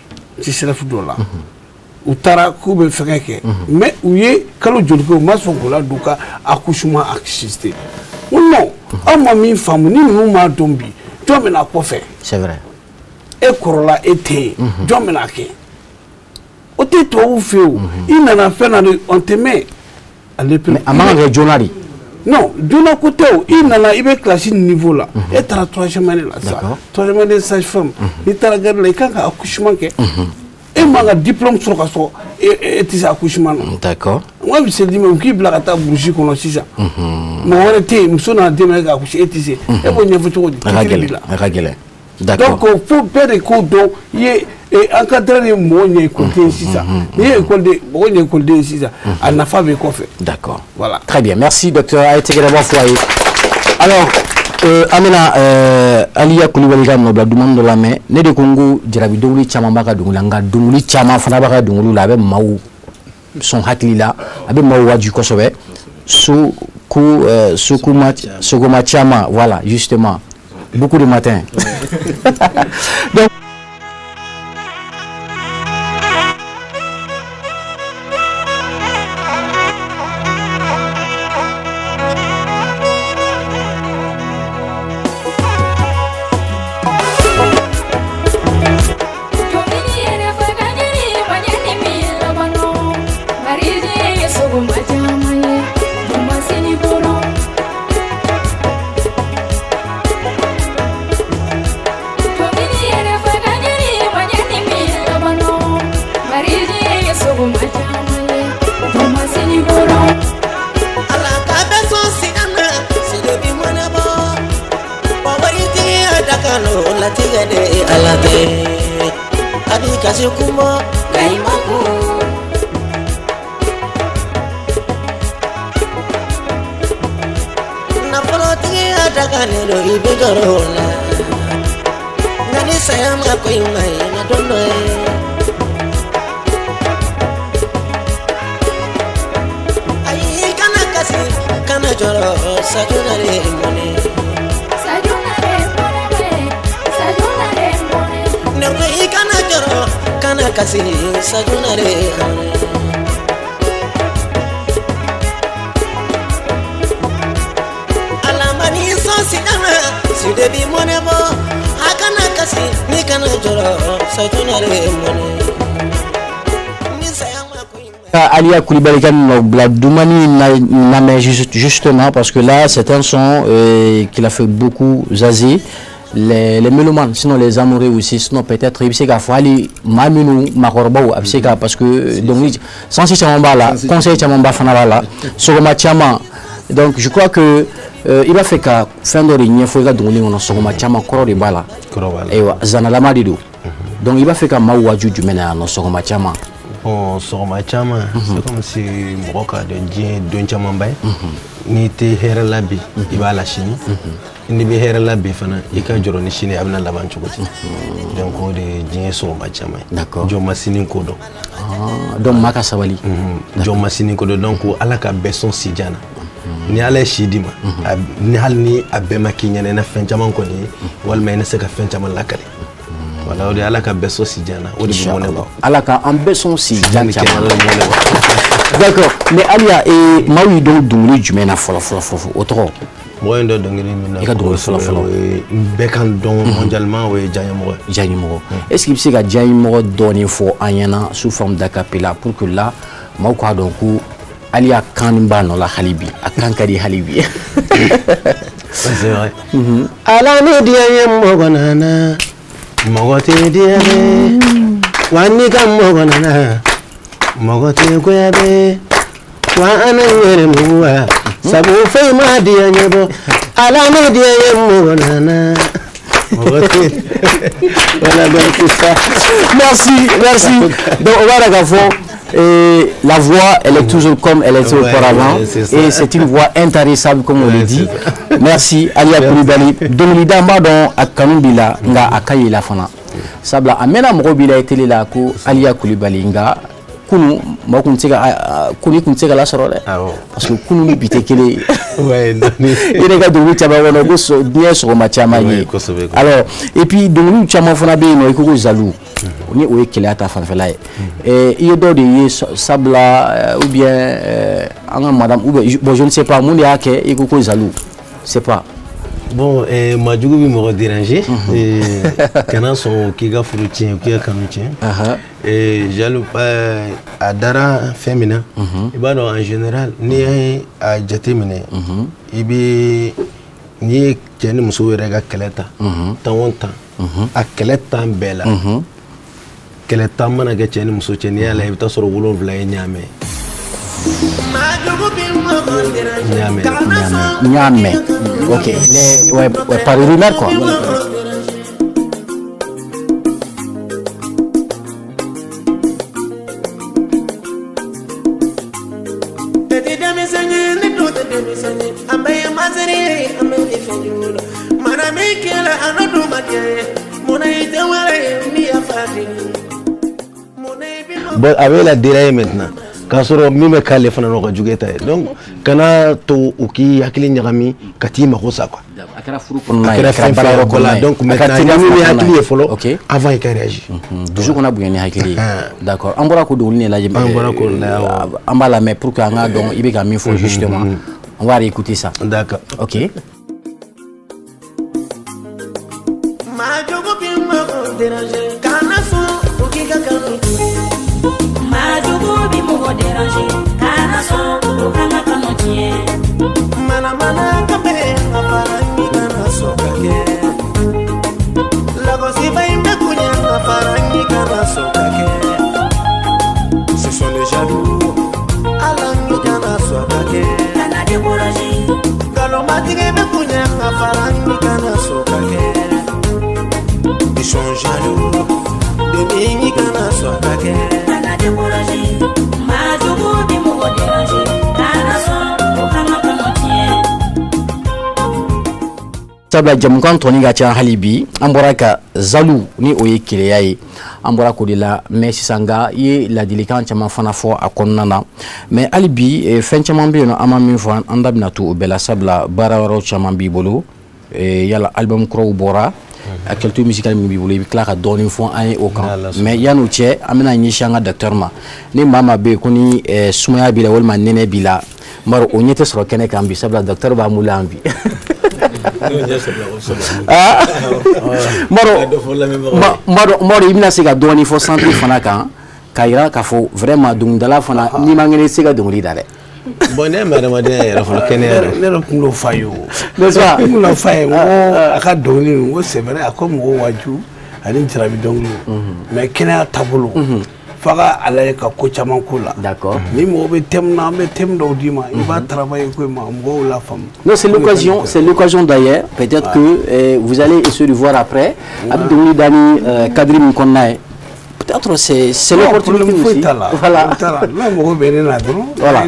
Speaker 3: CSRéf dɔw la. U taara k'u bɛ fɛngɛ kɛ. Mais u ye kalo joli kɛ, u ma sɔn k'u ladon ka accouchement assister. Non, aw ma min faamu, ni ninnu m'a dɔn bi, jɔn bɛna kɔfɛ?
Speaker 2: C'est vrai.
Speaker 3: E kɔrɔla, e tɛ yen, jɔn bɛna kɛ? O tɛ tubabuw fɛ yen o. I nana fɛn na de, on te met à l'épreuve.
Speaker 2: Mais a man kan ka kɛ joona de.
Speaker 3: Non, joona ko tɛ o. I nana, i bɛ classe niveau la. E taara troisième année la sisan. Troisième année sage-femme. N'i taara garde la, i kan ka accouchement kɛ. E man ka diplôme sɔrɔ ka sɔrɔ e tɛ se accouchement na.
Speaker 2: D'accord.
Speaker 3: Moi, je me dis, mais k'i bila ka taa brousse kɔnɔ sisan. Mɔgɔ wɛrɛ tɛ yen, muso nana den minɛ ka accoucher, e tɛ se. E b'o ɲɛfɔ cogo di?
Speaker 2: A ka gɛlɛn, a ka gɛlɛn. D'accord.
Speaker 3: Donc fo bɛɛ de k'o dɔn, i ye encadreur ye mɔgɔ ɲɛ école sisan. N'i ye école de mɔgɔ ɲɛ école sisan, a nafa bɛ kɔfɛ.
Speaker 2: D'accord.
Speaker 3: Voilà.
Speaker 2: Très bien, merci docteur. A ye tɛgɛrɛ bɔ fɔ a ye. Alors, an bɛna Aliya Kulibali ka nɔbila dumuni dɔ lamɛn. Ne de ko n ko jarabi dɔnkili caman b'a ka dɔnkili la, nka dɔnkili caman fana b'a ka dɔnkiliw la, a bɛ maaw sɔn hakili la, a bɛ maaw waaju kosɛbɛ. Sokoma caman, voilà, justement, beaucoup de matin. Donc
Speaker 1: Sajunare mɔnɛ.
Speaker 5: Sajunare mɔnɛ bɛ, sajunare mɔnɛ.
Speaker 1: Ne ko i kana jɔrɔ, kana kasi, sajunare mɔnɛ. Alamani sɔn sigana, si de bi mɔnɛ bɔ, a kana kasi, ni kana jɔrɔ, sajunare mɔnɛ.
Speaker 2: Alia Coulibaly ka nɔbila dumani lamɛn justement parce que là c'est un son qu'il a fait beaucoup jaser les mélomanes, sinon les amoureux aussi, sinon peut-être i bɛ se k'a fɔ hali maa minnu maakɔrɔbaw a bɛ se ka, parce que dɔnkili sansi caman b'a la, conseil caman ba fana b'a la, sɔgɔma caman. Donc je crois que i b'a fɛ ka fɛn dɔ de ɲɛfɔ i ka dɔnkili kɔnɔ, sɔgɔma caman kɔrɔ de b'a la, ayiwa zanalama de don. Donc i b'a fɛ ka maaw waaju jumɛn na yan nɔ sɔgɔma caman?
Speaker 4: Bon, sɔgɔma caman, c'est comme si mɔgɔ k'a dɔn diɲɛ don camanba ye. N'i tɛ hɛrɛ la bi, i b'a la sini. N'i bɛ hɛrɛ la bi fana, i ka jɔrɔ ni sini a bɛna laban cogo di. Donc o de ye diɲɛ sɔgɔma caman ye. Jɔn ma sini ko dɔn.
Speaker 2: Donc maa ka sabali.
Speaker 4: Jɔn ma sini ko dɔn, donc Ala ka bɛɛ sɔn si jan na. Ni Ala ye si d'i ma, ni hali ni a bɛɛ ma k'i ɲɛna, i na fɛn caman kɔni ye, walima i na se ka fɛn caman lakale. Voilà, o de Ala ka bɛɛ sɔn si jan na, o de bɛ mɔnɛ bɔ.
Speaker 2: Ala ka an bɛɛ sɔn si jan caman. D'accord, mais Alia, maaw y'i dɔn dɔnkili jumɛn na fɔlɔ fɔlɔ fɔlɔ, o tɔgɔ?
Speaker 4: Mɔgɔ in dɔn dɔnkili min na.
Speaker 2: I ka dɔnkili fɔlɔ fɔlɔ.
Speaker 4: Bɛɛ kan dɔn mondialement, o ye Diyaɲɛmɔgɔ ye.
Speaker 2: Diyaɲɛmɔgɔ. Est-ce que i bɛ se ka Diyaɲɛmɔgɔ dɔɔni fɔ an ɲɛna sous forme d'acapella pour que là maaw k'a dɔn ko Alia kan b'a nɔ la hali bi, a kan ka di hali bi.
Speaker 4: C'est vrai. Ala ni diyaɲɛmɔgɔ nana. Mɔgɔ tɛ diya bɛ, wa n'i ka mɔgɔ nana, mɔgɔ tɛ goya bɛ, wa an yɛrɛ mugu wa, sabu foyi ma diya ɲɛbɔ, Ala ni diya ye mɔgɔ nana. Mɔgɔ tɛ. Voilà, donc c'est ça.
Speaker 2: Merci, merci. Donc on va k'a fɔ. Et la voix, elle est toujours comme elle était auparavant. Et c'est une voix intarissable, comme on le dit. Merci, Alia Coulibaly. Dɔnkilida n b'a dɔn a kanu b'i la, nka a ka ɲi la fana. Sabula a mɛnna mɔgɔw b'i la télé la ko Alia Coulibaly, nka kunu mɔgɔ kun tɛ se ka kunu kun tɛ se ka lasɔrɔ dɛ. Parce que kunu ni bi tɛ kelen ye. I yɛrɛ ka dɔnkili caman kɔnɔ ko diɲɛ sɔgɔma caman ye. Alors, et puis dɔnkiliw caman fana bɛ yen nɔ i ko ko jaloux. Ni o ye kɛlɛya ta fanfɛla ye. I ye dɔ de ye sabula ou bien an ka madame ou bien bon je ne sais pas mun de y'a kɛ i ko ko jaloux, c'est pas.
Speaker 4: Bon, majugu bɛ mɔgɔ déranger. Kana sɔn k'i ka furu tiɲɛ, k'i ka kanu tiɲɛ. Jaloux a dara fɛn min na, i b'a dɔn en général n'i ye a jateminɛ, i bɛ n'i ye cɛ ni muso yɛrɛ ka kɛlɛ ta, tan o tan, a kɛlɛ tan bɛɛ la. Kɛlɛ tan mana kɛ cɛ ni muso cɛ, n'i y'a lajɛ i bɛ taa sɔrɔ 7 ye ɲaamɛ. Ɲaamɛ.
Speaker 2: Ɲaamɛ. Ok. Les, ouais, ouais, par rumeur quoi.
Speaker 4: Bon, a bɛ la dérailler maintenant. K'a sɔrɔ min bɛ k'ale fana n'o ka jugu e ta ye. Donc kana to u k'i hakili ɲagami ka t'i mako sa quoi.
Speaker 2: A kɛra furu kɔnɔna ye, a kɛra
Speaker 4: baara yɔrɔ kɔnɔna ye. Donc maintenant ni min ye hakili ye fɔlɔ, avant i ka réagir.
Speaker 2: Dusu kana bonya ni hakili ye. D'accord, an bɔra k'o dɔnkili de lajɛ.
Speaker 4: An bɔra k'o lajɛ.
Speaker 2: An b'a lamɛn pour que an k'a dɔn i bɛ ka min fɔ justement. On va réécouter ça.
Speaker 4: D'accord.
Speaker 2: Ok.
Speaker 1: Ce sont les jaloux. Ils sont jaloux de mini kana sokake.
Speaker 5: Kana décourager, majugu bi mɔgɔ déranger. Kana sɔn o kana kanu tiɲɛ.
Speaker 2: Sabula jamukan tɔni ka ca hali bi, an bɔra ka zalu ni o ye keleya ye, an bɔra k'o de la. Mais sisan nka i ye ladilikan caman fana fɔ a kɔnɔna na, mais hali bi fɛn caman bɛ yen nɔ an ma min fɔ, an da bɛna to o bɛɛ la, sabula baara wɛrɛw caman b'i bolo. Yala album kuraw bɔra, actualité musicale min b'i bolo, i bɛ tila ka dɔɔnin fɔ an ye o kan. Mais yan'o cɛ, an bɛna ɲɛsin an ka docteur ma. Ni maa maa bɛ yen ko ni sumaya b'i la walima nɛnɛ b'i la, n b'a dɔn o ɲɛ tɛ sɔrɔ kɛnɛ kan bi, sabula docteur b'an bolo yan bi. N b'a dɔn i bɛna se ka dɔɔnin fɔ santé fana kan, k'a yira k'a fɔ vraiment dɔnkilidala fana n'i ma ŋɛnɛ, i tɛ se ka dɔnkili da dɛ.
Speaker 4: Bon, ne ma adamadenya yɛrɛ fɔlɔ, kɛnɛya don.
Speaker 3: Ne yɛrɛ kun l'o f'a ye o.
Speaker 2: N'est-ce pas?
Speaker 3: Ne kun l'o f'a ye, n ko a ka dɔnkili nin, n ko c'est vrai, a ko mɔgɔw waaju ani jarabi dɔnkili, mais kɛnɛya taabolo f'a ka a lajɛ ka ko caman k'o la. Ni mɔgɔ bɛ thème na, an bɛ thème dɔw d'i ma, i b'a travailler ko in ma mɔgɔw la faamu.
Speaker 2: Non, c'est l'occasion d'ailleurs. Peut-être que vous allez essayer de voir après. A bɛ dɔnkili da ni cadre min kɔnɔna ye. Peut-être c'est l'opportunité aussi.
Speaker 3: Voilà. N'a mɔgɔ bɛ ne la dɔrɔn.
Speaker 2: Voilà.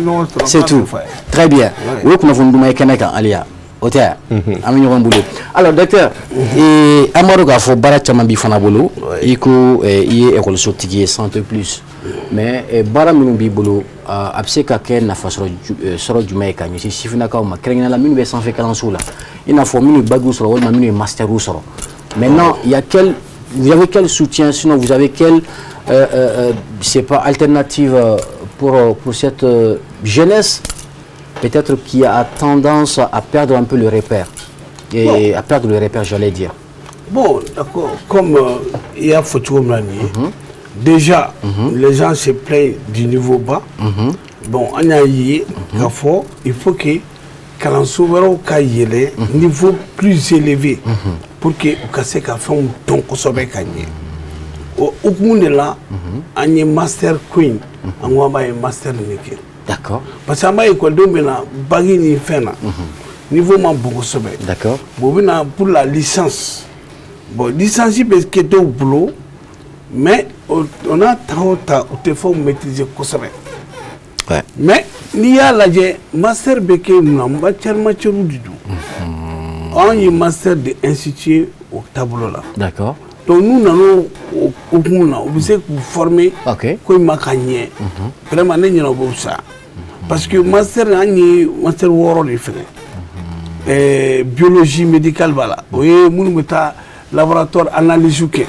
Speaker 2: C'est tout. Très bien. O ye kunnafoni duman ye kɛnɛ kan Aliya. O tɛ an bɛ ɲɔgɔn bolo. Alors docteur, an b'a dɔn k'a fɔ baara caman b'i fana bolo. I ko i ye ekɔliso tigi ye, Santé Plus. Mais baara minnu b'i bolo, a bɛ se ka kɛ nafa sɔrɔ jumɛn ye ka ɲɛsin sifinnakaw ma, kɛrɛnkɛrɛnnenya la minnu bɛ sanfɛ kalanso la, i n'a fɔ minnu ye bac sɔrɔ walima minnu ye master sɔrɔ. Maintenant, il y a quel vous avez quel soutien, sinon vous avez quelle c'est pas alternative pour cette jeunesse peut-être qui a tendance à perdre un peu le repère et bon, à perdre le repère, j'allais dire.
Speaker 3: Bon, d'accord, comme il y a fɔ min na, déjà les gens se plaignent du niveau bas. Bon, an y'a ye k'a fɔ il faut que kalanso wɛrɛw ka yɛlɛ niveau plus élevé pour que u ka se ka fɛnw dɔn kosɛbɛ ka ɲɛ. O hukumu de la, an ye master ko in, an ko an b'a ye master nin kɛ. Parce que an b'a ye ekɔlidenw bɛ na bac ni fɛn na, niveau ma bon kosɛbɛ. Bon, u bɛ na pour la licence. Bon, licence bɛ kɛ dɔw bolo, mais o n'a ta o ta, u tɛ fɛnw maîtriser kosɛbɛ. Mais n'i y'a lajɛ, master bɛ kɛ mun na? Matière de don. Anw ye master de instituer o taabolo la. Donc n'u nana o hukumu na, u bɛ se k'u former ko in ma ka ɲɛ. Vraiment, ne ɲinɛ o bɛ fisaya, parce que master, an ye master 6 de fɛnɛ. Biologie médicale b'a la, o ye minnu bɛ taa laboratoire analyse kɛ,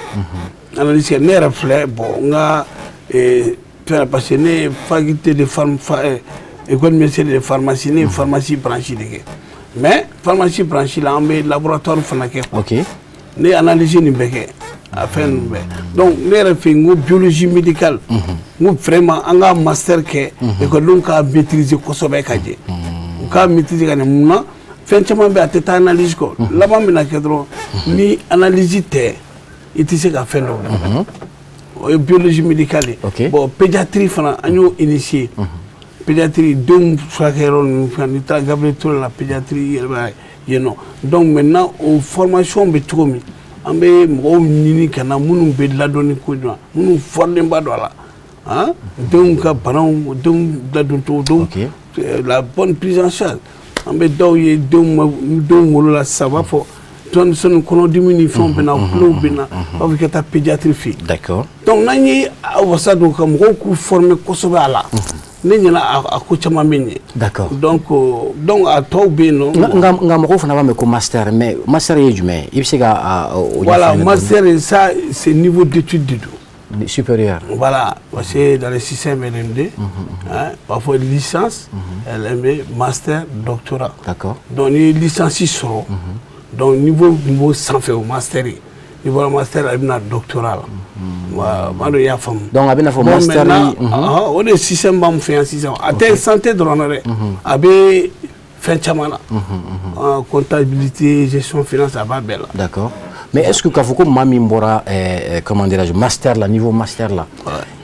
Speaker 3: analyse kɛ. Ne yɛrɛ filɛ, bon, n ka fɛn, parce que ne ye faculté de pharm école universitaire de pharmacie, ne ye pharmacie branche de kɛ. Mais pharmacie branche la, an bɛ laboratoire fana kɛ quoi. Ne ye analyse nin bɛɛ kɛ, a fɛn ninnu bɛɛ. Donc ne yɛrɛ fɛ yen, n ko biologie médicale, n ko vraiment an ka master kɛ, ekɔlidenw k'a maîtriser kosɛbɛ ka jɛ, u k'a maîtriser ka ɲɛ. Mun na? Fɛn caman bɛ yen, a tɛ taa analyse kɔ. Laban bɛna kɛ dɔrɔn, ni analyse tɛ, i tɛ se ka fɛn dɔw dɔn. O ye biologie médicale ye. Bon, pédiatrie fana, an y'o initier. Pédiatrie, denw furakɛyɔrɔ ninnu fɛn, n'i taara Gabriel Touré la, pédiatrie yɛrɛ b'a yen nɔ. Donc maintenant, o formation bɛ cogo min, an bɛ mɔgɔw ɲini ka na minnu bɛ ladɔnni ko ɲuman, minnu fɔrilen ba don a la, han, denw ka banaw, denw ladon cogo, denw la bonne prise en charge. An bɛ dɔw ye, denw ma, denw wolola sisan, u b'a fɔ sɔni sɔni kɔnɔdimi ni fɛnw bɛ na, kulow bɛ na, u b'a fɔ i ka taa pédiatrie fɛ yen. Donc n'an ye a wasa don ka mɔgɔw k'u former kosɛbɛ a la, ne ɲɛna a ko caman bɛ ɲɛ. Donc a tɔw bɛ yen nɔ.
Speaker 2: Nka mɔgɔw fana b'a mɛn ko master, mais master ye jumɛn ye? I bɛ se ka o ɲɛfɔ
Speaker 3: Voilà,
Speaker 2: an ɲɛna.
Speaker 3: Master, ça c'est niveau d'étude de don.
Speaker 2: Supérieur.
Speaker 3: Voilà, parce que dans le système LMD, hein, parfois licence, LMD, master, doctorat. Donc ni licence sɔrɔ, donc niveau sanfɛ, o master ye. N'i bɔra master la, i bɛna doctorat la. Voilà, n b'a dɔn i y'a faamu.
Speaker 2: Donc a bɛna fɔ
Speaker 3: Bon,
Speaker 2: master
Speaker 3: maintenant, o de système b'an fɛ yan sisan. A tɛ santé dɔrɔn na dɛ, a bɛ fɛn caman na. Comptabilité, gestion, finance, a b'a bɛɛ la.
Speaker 2: D'accord. Mais est-ce que k'a fɔ ko maa min bɔra comment dirais-je, master la, niveau master la,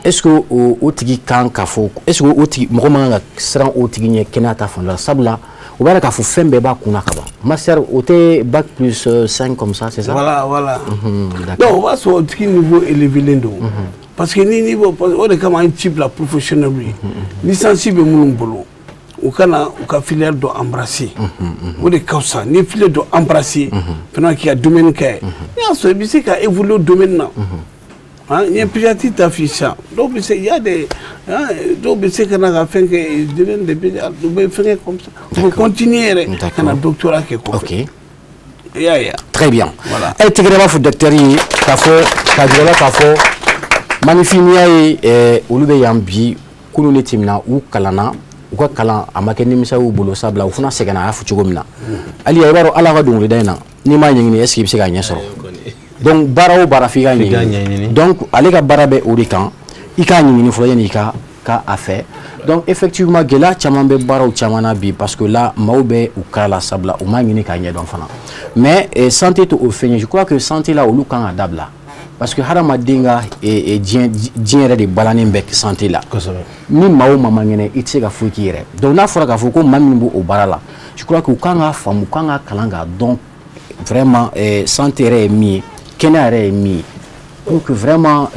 Speaker 2: est-ce que o tigi kan k'a fɔ, est-ce que o tigi mɔgɔ man kan ka siran o tigi ɲɛ kɛnɛya ta fan la? Sabula o b'a yira k'a fɔ fɛn bɛɛ b'a kunna ka ban. Master, o tɛ bac plus 5 comme ça, c'est ça?
Speaker 3: Voilà.
Speaker 2: D'accord.
Speaker 3: Donc o b'a sɔrɔ o tigi niveau élevé len don. Parce que ni niveau, parce que o de kama an ci bila professionnel ye. Licence bɛ minnu bolo, U kana u ka filière dɔ embrasser. O de ka fisa ni filière dɔ embrasser fana k'i ka domaine kɛ, n'i y'a sɔrɔ i bɛ se ka évoluer o domaine na. N ye pédiatrie ta f'i sisan, dɔw bɛ se, il y a des, dɔw bɛ se ka na ka fɛn kɛ, ils deviennent des pédiatres, u bɛ fɛn kɛ comme ça, u bɛ continuer yɛrɛ ka na doctorat kɛ kɔfɛ. I y'a ye.
Speaker 2: Très bien.
Speaker 3: Voilà.
Speaker 2: E tɛgɛrɛ b'a fɔ docteur ye k'a fɔ k'a jira la k'a fɔ manifin n'i y'a ye olu bɛ yan bi, kunun ne tɛmɛna u kalanna, u ka kalan a ma kɛ nimisa y'u bolo, sabula u fana sɛgɛnna a y'a fɔ cogo min na. Hali i b'a dɔn Ala ka dɔnkilida in na, n'i m'a ɲɛɲini est-ce que i bɛ se k'a ɲɛ sɔrɔ? Donc baara o baara f'i k'a ɲɛɲini. Donc ale ka baara bɛ o de kan, i k'a ɲɛɲini fɔlɔ yanni i ka a fɛ. Donc effectivement gɛlɛya caman bɛ baaraw caman na bi, parce que là maaw bɛ u kala la, sabula u m'a ɲini k'a ɲɛdɔn fana. Mais santé tɛ o fɛn ye, je crois que santé la olu kan ka dabila, parce que hadamaden ka diɲɛ yɛrɛ de balannen bɛ santé la. Ni maa o maa ma ŋɛnɛ, i tɛ se ka foyi k'i yɛrɛ. Donc n'a fɔra k'a fɔ ko maa min b'o baara la, je crois que u kan k'a faamu, u kan ka kalan k'a dɔn vraiment santé yɛrɛ ye min ye, kɛnɛya yɛrɛ ye min ye, pour que vraiment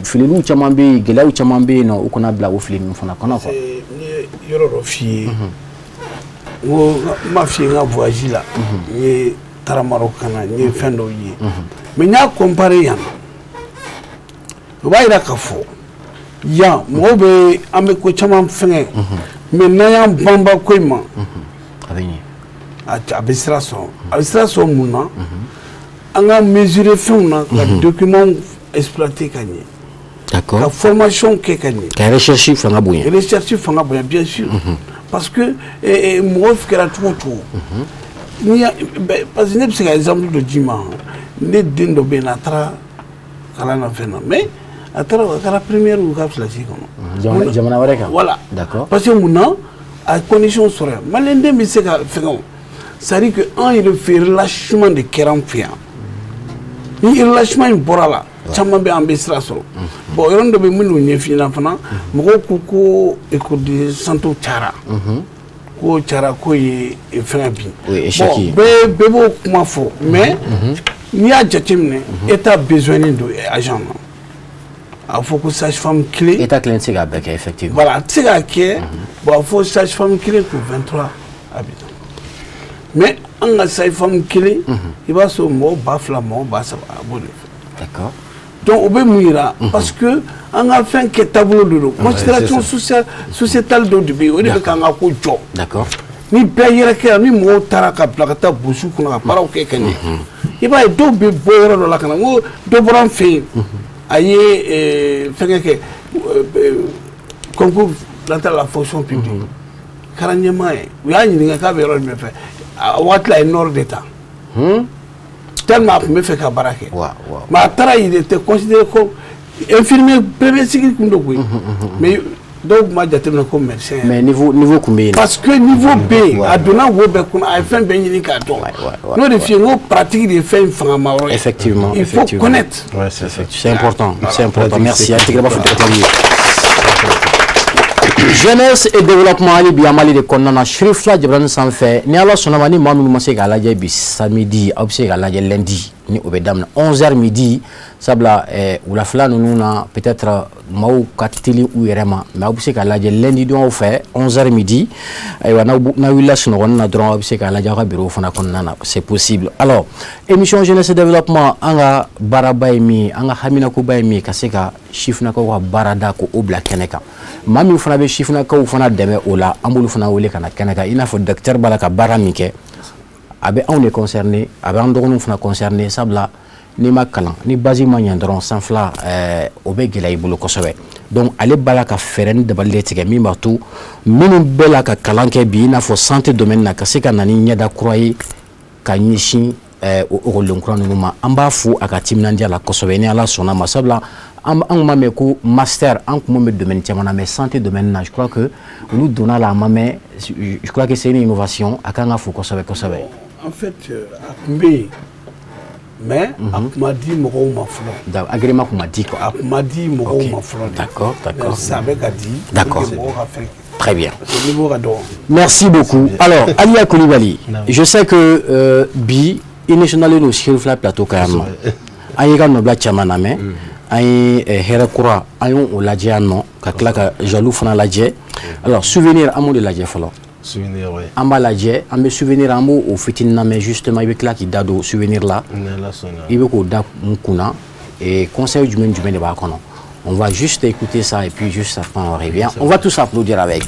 Speaker 2: fililiw caman bɛ yen, gɛlɛyaw caman bɛ yen nɔ, u kana bila o fili ninnu fana kɔnɔ quoi.
Speaker 3: N ye yɔrɔ dɔ f'i ye, n ko n m'a f'i ye n ka voyage la, n ye taara Maroc ka na, n ye fɛn dɔw ye, mais n y'a comparer yan, o b'a yira k'a fɔ yan mɔgɔw bɛ, an bɛ ko caman fɛngɛ, mais n'an y'an banba ko in ma,
Speaker 2: a bɛ ɲɛ,
Speaker 3: a bɛ sira sɔrɔ, a bɛ sira sɔrɔ mun na? An ka mesurer fɛnw na, ka documents exploiter ka ɲɛ.
Speaker 2: D'accord.
Speaker 3: Ka formation kɛ ka ɲɛ.
Speaker 2: Ka recherche fanga bonya.
Speaker 3: Recherche fanga bonya, bien sûr. Parce que mɔgɔ kɛra cogo o cogo. N'i y'a, parce que ne bɛ se ka exemple dɔ d'i ma, ne den dɔ bɛ yen, a taara kalan na fɛn na, mais a taara a kɛra première u ka classe kɔnɔ.
Speaker 2: Jamana wɛrɛ kan.
Speaker 3: Voilà.
Speaker 2: D'accord.
Speaker 3: Parce que mun na a condition sɔrɔ yan, maliyɛn den bɛ se ka fɛngɛ o, c'est à dire que an yɛrɛ fɛ relâchement de kɛra an fɛ yan. Ni relâchement in bɔra la, caman bɛ an bɛ sira sɔrɔ. Bon, yɔrɔnin dɔ bɛ yen minnu ɲɛf'i ɲɛna fana, mɔgɔw ko ko école de santé cayara. Ko cayara ko ye fɛngɛ bi.
Speaker 2: O ye échec ye.
Speaker 3: Bon, bɛɛ b'o kuma fɔ, mais n'i y'a jateminɛ, État besoin don agent na. A fɔ ko sage-femme kelen.
Speaker 2: État kelen tɛ se k'a bɛɛ kɛ effectivement.
Speaker 3: Voilà, a tɛ se k'a kɛ. Bon, a fɔ sage-femme kelen pour 23 habitants. Mais an ka sage-femme kelen, i b'a sɔrɔ mɔgɔ 2000, mɔgɔ 3000 a b'o de fɛ.
Speaker 2: D'accord.
Speaker 3: Donc o bɛ mun yira? Parce que an ka fɛn kɛ taabolo de don. Considération sociale, sociétale dɔ de bɛ yen, o de bɛ k'an ka ko jɔ.
Speaker 2: D'accord.
Speaker 3: Ni bɛɛ yɛrɛ kɛra, ni mɔgɔw taara ka bila ka taa burusi kɔnɔ ka baaraw kɛ ka ɲɛ, i b'a ye dɔw bɛ bɔ yɔrɔ dɔ la ka na, n ko dɔ bɔra an fɛ yen, a ye fɛnkɛ kɛ concours d'entrée à la fonction publique, kɛra ɲɛmaa ye, u y'a ɲininka k'a bɛ yɔrɔ jumɛn fɛ, a waati la a ye nord de ta. Tellement a tun bɛ fɛ ka baara kɛ. Mais a taara, il était considéré comme infirmier premier cycle kun don koyi, mais dɔw tun b'a jateminɛ ko médecin.
Speaker 2: Mais niveau kun bɛ yen.
Speaker 3: Parce que niveau bɛ yen, a donna wo bɛɛ kɔnɔ, a ye fɛn bɛɛ ɲini k'a dɔn. N'o de f'i ye n ko pratique de ye fɛn in fangama yɔrɔ ye.
Speaker 2: Effectivement.
Speaker 3: Il faut connaître.
Speaker 4: Ouais, c'est ça.
Speaker 2: C'est important, c'est important. Merci. A tɛgɛrɛ b'a fɔ docteur ye. Jeunesse et développement hali bi an b'ale de kɔnɔna na Cherifla Jabarani sanfɛ. Ni Ala sɔnna ma, ni maa minnu ma se k'a lajɛ bi samedi, aw bɛ se k'a lajɛ lundi ni o bɛ daminɛ 11h midi, sabula wulafɛla ninnu na peut-être maaw ka teli u yɛrɛ ma, mais aw bɛ se k'a lajɛ lundi don aw fɛ 11h midi. Ayiwa, n'aw wulila sunɔgɔnin na dɔrɔn, aw bɛ se k'a lajɛ aw ka bureau fana kɔnɔna na, c'est possible. Alors émission jeunesse et développement, an ka baaraba ye min ye, an ka haminakoba ye min ye, ka se ka sifinnakaw ka baarada k'o bila kɛnɛ kan. Maa min fana bɛ sifinnakaw fana dɛmɛ o la, an b'olu fana wele ka na kɛnɛ kan, i n'a fɔ docteur b'a la ka baara min kɛ, a bɛ anw de concerné, a bɛ an dɔgɔninw fana concerné, sabula n'i ma kalan, ni base ma ɲɛ dɔrɔn, san fila o bɛ gɛlɛya i bolo kosɛbɛ. Donc ale b'a la ka fɛɛrɛ ni dabali de tigɛ min b'a to minnu bɛɛ la ka kalan kɛ bi, i n'a fɔ santé domaine na, ka se ka na ni ɲɛda kura ye ka ɲɛsin o ekɔliden kura ninnu ma. An b'a fo a ka timinandiya la kosɛbɛ, ni Ala sɔnna ma, sabula an kun ma mɛn ko master, an kun bɛ domaine caman na, mais santé domaine na, je crois que olu donna la a ma mɛn, je crois que c'est une innovation, a kan ka fo kosɛbɛ kosɛbɛ.
Speaker 3: En fait, a tun bɛ yen, mais a tun ma di mɔgɔw ma fɔlɔ.
Speaker 2: Agrément tun ma di quoi.
Speaker 3: A tun ma di mɔgɔw ma fɔlɔ.
Speaker 2: D'accord, d'accord.
Speaker 3: Ça bɛ ka di.
Speaker 2: D'accord.
Speaker 3: Mɔgɔw ka fɛn kɛ.
Speaker 2: Très bien.
Speaker 3: Parce que niveau ka dɔgɔ.
Speaker 2: Merci beaucoup. Alors, Alia Coulibaly, je sais que bi i nationalen don Cherifla plateau kan yan nɔ. An y'i ka nɔbila caman lamɛn. An ye hɛrɛ kura, an y'o lajɛ yan nɔ, ka tila ka jaloux fana lajɛ. Alors souvenir an b'o de lajɛ fɔlɔ.
Speaker 4: Souvenir, oui.
Speaker 2: An b'a lajɛ, an bɛ souvenir, an b'o o fitinin lamɛn justement, i bɛ tila k'i da don souvenir la.
Speaker 4: Ni Ala sɔnna.
Speaker 2: I bɛ k'o da n kunna et conseil jumɛn jumɛn de b'a kɔnɔ. On va juste écouter ça et puis juste après on revient. On va tous applaudir avec.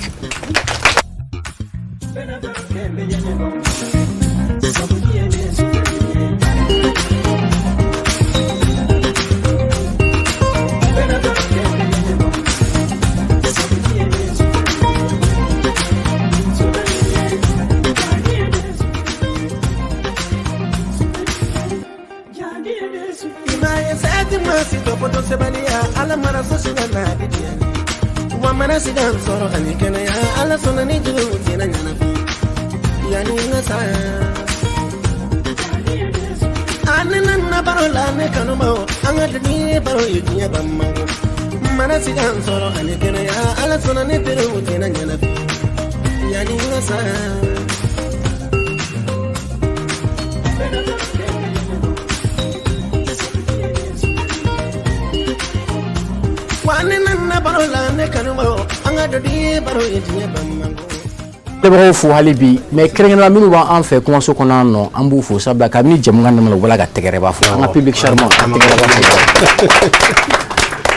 Speaker 2: Baro fo hali bi mais kɛrɛnkɛrɛnnenya minnu b'an fɛ kumaso kɔnɔ yan nɔ, an b'u fo sabula kabini jɛmukan daminɛ u bɔra ka tɛgɛrɛba fɔ an ka public charmant, ka tɛgɛrɛba fɔ,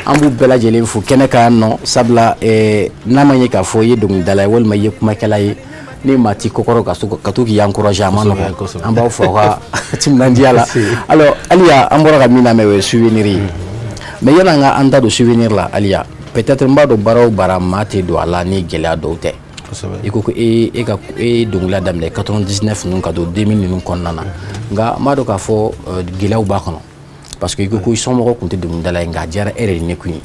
Speaker 2: an b'u bɛɛ lajɛlen fo kɛnɛ kan yan nɔ sabula n'a ma ɲɛ k'a fɔ i ye dɔnkilidala ye walima i ye kumakɛla ye, ni maa t'i kɔkɔrɔ ka to k'i encourager a ma nɔgɔn, an b'aw fo aw ka timinandiya la. Alors Aliya, an bɔra ka min lamɛn o ye souvenir ye, mais yan'an ka an da don souvenir la Aliya, peut-être n b'a dɔn baara o baara maa tɛ don a la ni gɛlɛya dɔw tɛ. I ko ko e ka e ye dɔnkilida daminɛ 99 ninnu ka don 2000 ninnu kɔnɔna na, nka n b'a dɔn k'a fɔ gɛlɛyaw b'a kɔnɔ parce que i ko ko i somɔgɔw tun tɛ dɔnkilidala ye, nka a diyara e yɛrɛ de ni kun ye,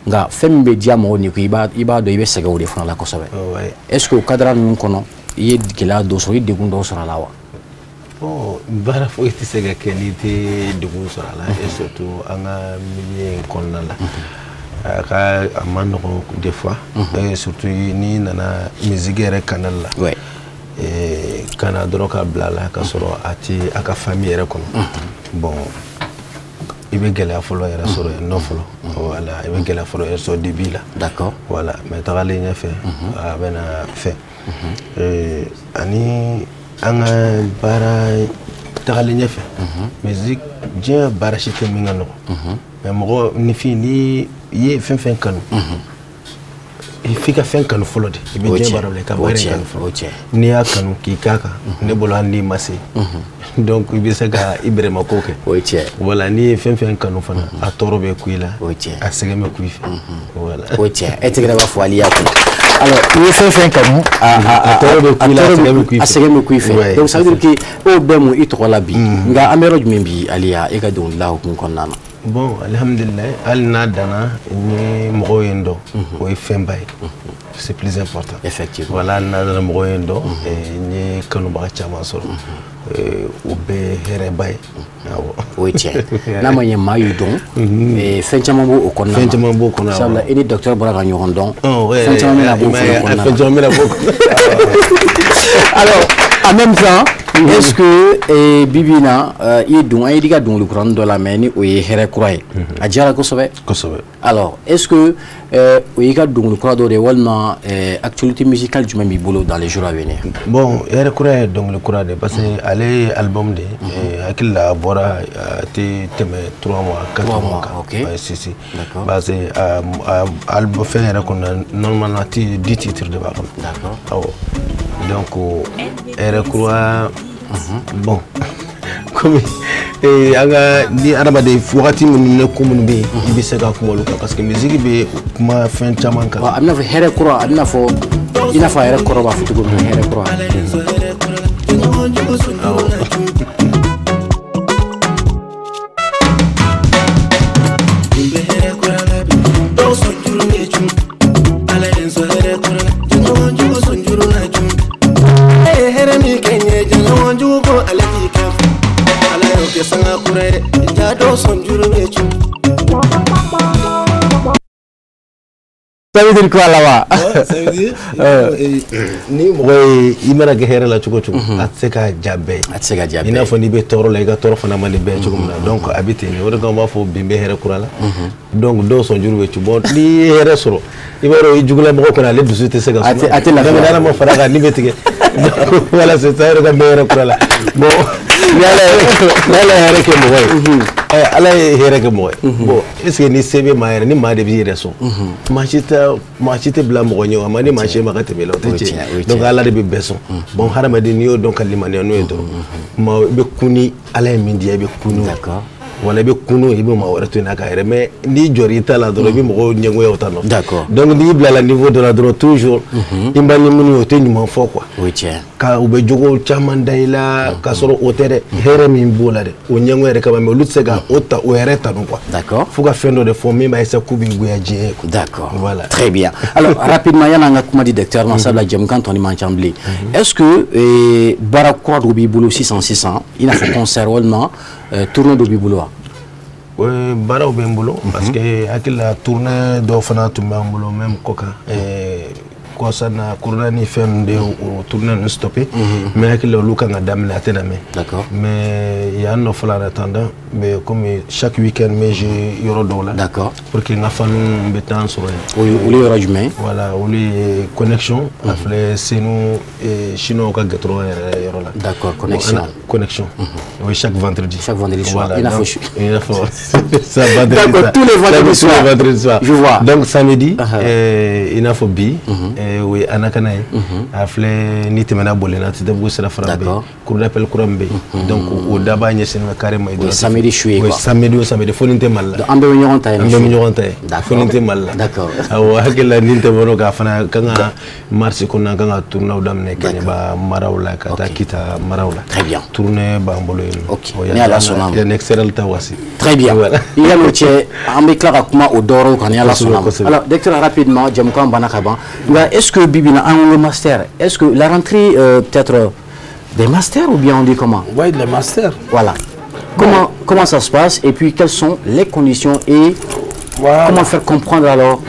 Speaker 2: nka fɛn min bɛ diya mɔgɔw ni kun, i b'a dɔn i bɛ sɛgɛn o de fana la kosɛbɛ. Est ce que o cadre ninnu kɔnɔ i ye gɛlɛya dɔw sɔrɔ, i ye degun dɔw sɔrɔ a la wa?
Speaker 4: Bon, baara foyi tɛ se ka kɛ n'i tɛ degun sɔrɔ a la, et surtout an ka milieu in kɔnɔna la. A ka a man nɔgɔn des fois, et surtout n'i nana musique yɛrɛ canal la, ka na dɔrɔn ka bila a la ka sɔrɔ a tɛ a ka famille yɛrɛ kɔnɔ, bon i bɛ gɛlɛya fɔlɔ yɛrɛ sɔrɔ yen nɔ fɔlɔ. Voilà, i bɛ gɛlɛya fɔlɔ yɛrɛ sɔrɔ début la.
Speaker 2: D'accord.
Speaker 4: Voilà, mais tagalen ɲɛfɛ a bɛ na fɛn ani an ka baara tagalen ɲɛfɛ, musique diɲɛ baara si tɛ min ka nɔgɔn, mais mɔgɔ nifin ni i ye fɛn fɛn kanu, f'i ka fɛn kanu fɔlɔ de, i bɛ diɲɛ baara la i ka baara in kanu fɔlɔ. N'i y'a kanu k'i k'a kan, ne bolo hali n'i ma se, donc i bɛ se ka i bɛrɛma ko kɛ.
Speaker 2: O ye tiɲɛ.
Speaker 4: Voilà, n'i ye fɛn fɛn kanu fana, a tɔɔrɔ bɛ ku i la, a sɛgɛn bɛ ku i fɛ. Voilà.
Speaker 2: O ye tiɲɛ. E tɛgɛrɛ b'a fɔ Aliya kun. Alors i ye fɛn fɛn kanu,
Speaker 4: a tɔɔrɔ bɛ ku i la, a sɛgɛn bɛ ku i fɛ.
Speaker 2: A sɛgɛn bɛ ku i fɛ. Donc ça veut dire que e bɛɛ mun i tɔgɔ la bi, nka an bɛ yɔrɔ jumɛn bi Aliya e ka dɔnkilida hukumu kɔnɔna na?
Speaker 4: Bon, alhamdulillah, hali n'a danna ni mɔgɔw ye n dɔn, o ye fɛnba ye, c'est plus important.
Speaker 2: Effectivement.
Speaker 4: Voilà, hali n'a danna mɔgɔw ye n dɔn, n ye kanubaga caman sɔrɔ, o bɛɛ ye hɛrɛba ye. Awɔ.
Speaker 2: O ye tiɲɛ. N'a ma ɲɛ maa y'u dɔn, fɛn caman b'o kɔnɔna na.
Speaker 4: Fɛn caman b'o kɔnɔ.
Speaker 2: Sabula e ni docteur bɔra ka ɲɔgɔn dɔn. Fɛn caman bɛna b'o fana kɔnɔna na.
Speaker 4: Fɛn caman bɛna b'o kɔnɔ.
Speaker 2: Alors, en même temps, est-ce que bibi in na i ye don an ye i ka dɔnkili kuranin dɔ lamɛn ni o ye hɛrɛ kura ye, a diyara kosɛbɛ.
Speaker 4: Kosɛbɛ.
Speaker 2: Alors est-ce que o y'i ka dɔnkili kura dɔ de ye walima actualité musicale jumɛn b'i bolo dans les jours à venir?
Speaker 4: Bon, hɛrɛ kura ye dɔnkili kura de ye parce que ale ye album de ye, hakili la a bɔra a tɛ tɛmɛ 3 mois 4 mois kan.
Speaker 2: Ok.
Speaker 4: Si si.
Speaker 2: D'accord.
Speaker 4: Parce que album fɛn yɛrɛ kɔnɔ normalement 10 titres de b'a kɔnɔ.
Speaker 2: D'accord.
Speaker 4: Awɔ. Donc hɛrɛ kura, bon, komi an ka ni adamaden wagati minnu ni ko minnu bɛ yen, i bɛ se ka kuma olu kan parce que musique bɛ kuma fɛn caman kan.
Speaker 2: A bɛna fɔ hɛrɛ kura, a bɛna fɔ i n'a fɔ a yɛrɛ kɔrɔ b'a fɔ cogo min na, hɛrɛ kura.
Speaker 4: Awɔ.
Speaker 1: Sanga kura ye, ja dɔ sɔn juru bɛ cun.
Speaker 2: Ça veut dire quoi là-bas?
Speaker 4: Ça veut dire ni mɔgɔ ye i mana kɛ hɛrɛ la cogo o cogo, a tɛ se ka ja bɛɛ ye.
Speaker 2: A tɛ se ka ja bɛɛ.
Speaker 4: I n'a fɔ n'i bɛ tɔɔrɔ la, i ka tɔɔrɔ fana man di bɛɛ ye cogo min na. Donc a bɛ ten de. O de kama n b'a fɔ bi n bɛ hɛrɛ kura la. Donc dɔw sɔnjuru bɛ cu. Bon, n'i ye hɛrɛ sɔrɔ, i b'a dɔn i jugulamɔgɔ kɔni, ale dusu tɛ se ka suma.
Speaker 2: A tɛ lafiya.
Speaker 4: Donc n'Ala ma fara a kan, ni bɛ tigɛ. Voilà, c'est ça yɛrɛ ka n bɛ hɛrɛ kura la. Bon, ni Ala ye hɛrɛ kɛ mɔgɔ ye, Ala ye hɛrɛ kɛ mɔgɔ ye. Bon, est ce que ni se bɛ maa yɛrɛ, ni maa de b'i yɛrɛ sɔn, maa si tɛ bila mɔgɔ ɲɛ o, a ma ni maa si ma ka tɛmɛ i la, o tɛ tiɲɛ. Donc Ala de bɛ bɛɛ sɔn. Bon, hadamaden, n'i y'o dɔn ka limaniya n'o ye dɔrɔn, maa i bɛ kun ni Ala ye min diya, i bɛ kun n'o ye. Wala i bɛ kun i bɛ maa wɛrɛ to yen n'a ka yɛrɛ, mais n'i jɔra i ta la dɔrɔn, i bɛ mɔgɔw ɲɛngoya o ta nɔfɛ. Donc n'i bilala niveau dɔ la dɔrɔn, toujours i man ni minnu ye, o tɛ ɲuman fɔ quoi.
Speaker 2: O ye tiɲɛ.
Speaker 4: Ka u bɛ jogo caman da i la k'a sɔrɔ o tɛ dɛ, hɛrɛ min b'o la dɛ, o ɲɛngoya yɛrɛ kama, mais olu tɛ se ka o ta, o yɛrɛ tanu quoi. Fo ka fɛn dɔ de fɔ min b'a essayer k'u b'i goya diɲɛ ye quoi. Voilà.
Speaker 2: Très bien. Alors rapidement, yan'an ka kuma di docteur ma, sabula jɛmukan tɔ ni man ca bilen. Est-ce que baara kura dɔ b'i bolo sisan sisan, i n'a fɔ concert walima tournée dɔ b'i bolo wa?
Speaker 4: Baaraw bɛ n bolo, parce que hakili la tournée dɔw fana tun b'an bolo même kɔkan. Kɔsa na, corona ni fɛn ninnu de ye o tournée ninnu stoppé, mais hakili la olu kan ka daminɛ, a tɛna mɛn. Mais yan nɔ fɔlɔ, en attendant, mais comme chaque week-end n bɛ jouer yɔrɔ dɔw la. Pour que n ka fanu bɛ taa n sɔrɔ yen.
Speaker 2: Olu ye yɔrɔ jumɛn?
Speaker 4: Voilà, olu ye Connexion, a filɛ Senu chinois ka goudron yɛrɛ yɔrɔ la.
Speaker 2: D'accord, Connexion.
Speaker 4: Connexion. Oui, chaque vendredi.
Speaker 2: Chaque vendredi soir.
Speaker 4: Voilà,
Speaker 2: il n'a
Speaker 4: il n'a faut ça vendredi.
Speaker 2: D'accord, tous les vendredis soirs.
Speaker 4: Tous les vendredis soirs.
Speaker 2: Je vois.
Speaker 4: Donc samedi, il n'a faut bi. O ye Anakana ye. A filɛ n'i tɛmɛna Bolena, Titabugu sira fara bɛ yen, cour d'appel kura min bɛ yen. Donc o daba ɲɛsinnen bɛ carrément.
Speaker 2: O ye samedi su ye quoi.
Speaker 4: O ye samedi o samedi, fo ni n tɛ Mali la.
Speaker 2: An bɛɛ bɛ ɲɔgɔn ta yen.
Speaker 4: An bɛɛ bɛ ɲɔgɔn ta yen. Fo ni n tɛ Mali la. Awɔ, hakili la ni n tɛmɛn'o kan fana, kan ka mars kɔnɔna, kan ka tournéew daminɛ Kɛɲɛba maraw la, ka taa Kita maraw la.
Speaker 2: Très bien.
Speaker 4: Tournée b'an bolo yen nɔ.
Speaker 2: Ok. Ni Ala sɔnna ma.
Speaker 4: Yanni Excel ta wasi.
Speaker 2: Très bien. I ka n'o cɛ, an bɛ tila ka kuma o dɔwɛrɛw kan ni Ala sɔnna ma. Alors docteur, rapidement, jɛmukan banna ka ban. Nka est-ce que bibi in an ko master, est-ce que la rentrée peut-être des masters ou bien on dit comment?
Speaker 3: Oui, les masters.
Speaker 2: Voilà. Comment ça se passe et puis quelles sont les conditions et comment faire comprendre alors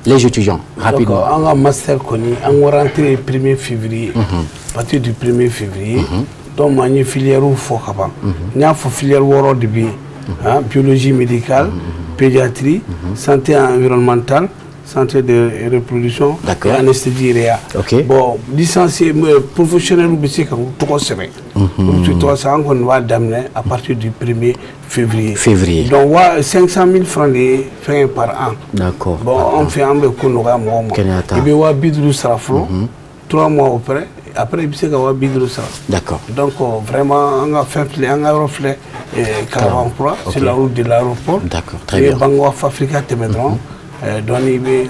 Speaker 2: les étudiants rapidement?
Speaker 3: Donc, an ka master kɔni, an ka rentrée 1er février. À partir du 1er février, donc an ye filière fɔ ka ban. N y'a fɔ filière wɔɔrɔ de bɛ yen. Biologie médicale, pédiatrie, santé environnementale, santé de reproduction et anesthésie réa. Bon, licencié professionnel bɛ se ka tɔgɔ sɛbɛn. Olu tɛ tɔgɔ sɛbɛn, an kɔni b'a daminɛ à partir du 1er février.
Speaker 2: Février.
Speaker 3: Donc wa 500 000 francs de ye fɛn par an. Bon, an fɛ an bɛ ko nɔgɔya mɔgɔw ma. I bɛ 50 000 sara fɔlɔ. 3 mois après, après i bɛ se ka 50 000 sara. Donc vraiment an ka fɛn filɛ, an ka yɔrɔ filɛ Kalabankura, sur la route de l'aéroport.
Speaker 2: D'accord, très bien.
Speaker 3: I bɛ Banque Africa tɛmɛ dɔrɔn. Donc,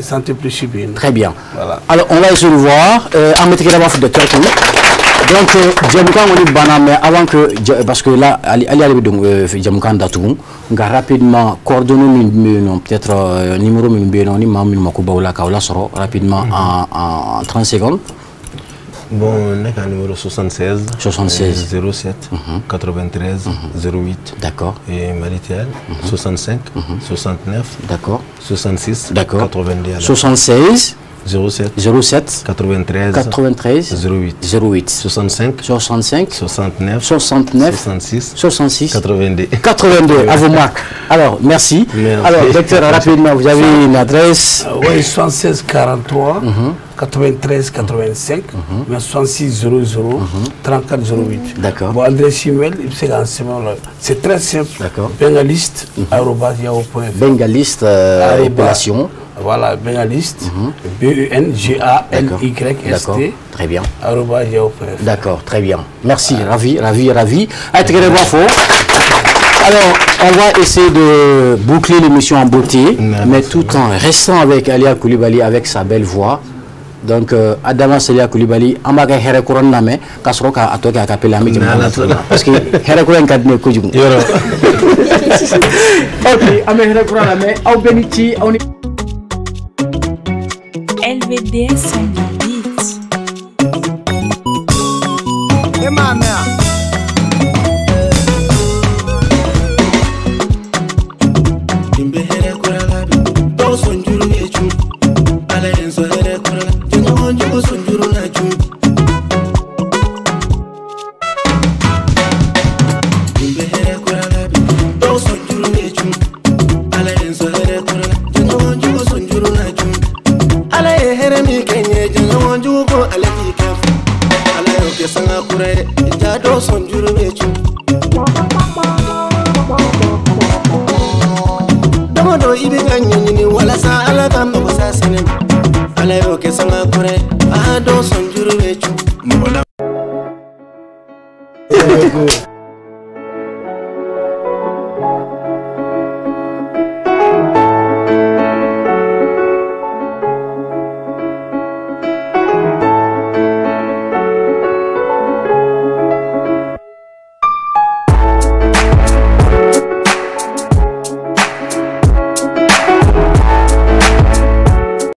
Speaker 3: santé plus bien.
Speaker 2: Très bien.
Speaker 3: Voilà.
Speaker 2: Alors, on va essayer de voir. En docteur. Donc, jɛmukan kɔni banna, mais avant que, parce que là, Ali ale bɛ don jɛmukan datugu, nka rapidement, coordonnées min bɛ yen nɔ, peut-être numéro min bɛ yen nɔ, ni maa min mako b'aw la k'aw lasɔrɔ rapidement en 30 secondes.
Speaker 4: Bon, ne ka numéro 76
Speaker 2: 76
Speaker 4: 07 93 08. Et Malitel 65 69 66 82.
Speaker 2: 76
Speaker 4: 07
Speaker 2: 07
Speaker 4: 93
Speaker 2: 93
Speaker 4: 08
Speaker 2: 08
Speaker 4: 65
Speaker 2: 65
Speaker 4: 69
Speaker 2: 69
Speaker 4: 66
Speaker 2: 66
Speaker 4: 82.
Speaker 2: 82, à vos marques. Alors, merci.
Speaker 4: Merci.
Speaker 2: Alors, docteur, rapidement, vous avez une adresse?
Speaker 3: Oui, 76 43 93 85 mais 66 00 34 08.
Speaker 2: D'accord.
Speaker 3: Bon, adresse email, c'est très simple.
Speaker 2: D'accord.
Speaker 3: Bengaliste, arobase yahoo.fr.
Speaker 2: Bengaliste, appellation.
Speaker 3: Voilà, Bengaliste, B-E-N-G-A-L-Y-S-T.
Speaker 2: Très bien.
Speaker 3: Arobase yahoo.fr.
Speaker 2: D'accord, très bien. Merci, ravi, ravi, ravi. Allez, bravo. Alors, on va essayer de boucler l'émission en beauté, mais tout en restant avec Alia Coulibaly, avec sa belle voix. Donc, Adama Selia Coulibaly, an b'a kɛ hɛrɛ kura lamɛn ka sɔrɔ k'a tɔ kɛ a cappella, an bɛ jɛmu kan, parce que hɛrɛ kura in ka di ne ye kojugu. Ok, an bɛ hɛrɛ kura lamɛn, aw bɛɛ ni ci, aw ni.
Speaker 5: LVDS on the beat.
Speaker 1: E m'a mɛn wa? Nin bɛ hɛrɛ kura la bi, dɔw sɔn juru ye cu. ka ɲɛɲini walasa Ala ka mago sa sɛnɛ ma. Ala y'o kɛ sanga kɔrɛ a dɔn sɔnju.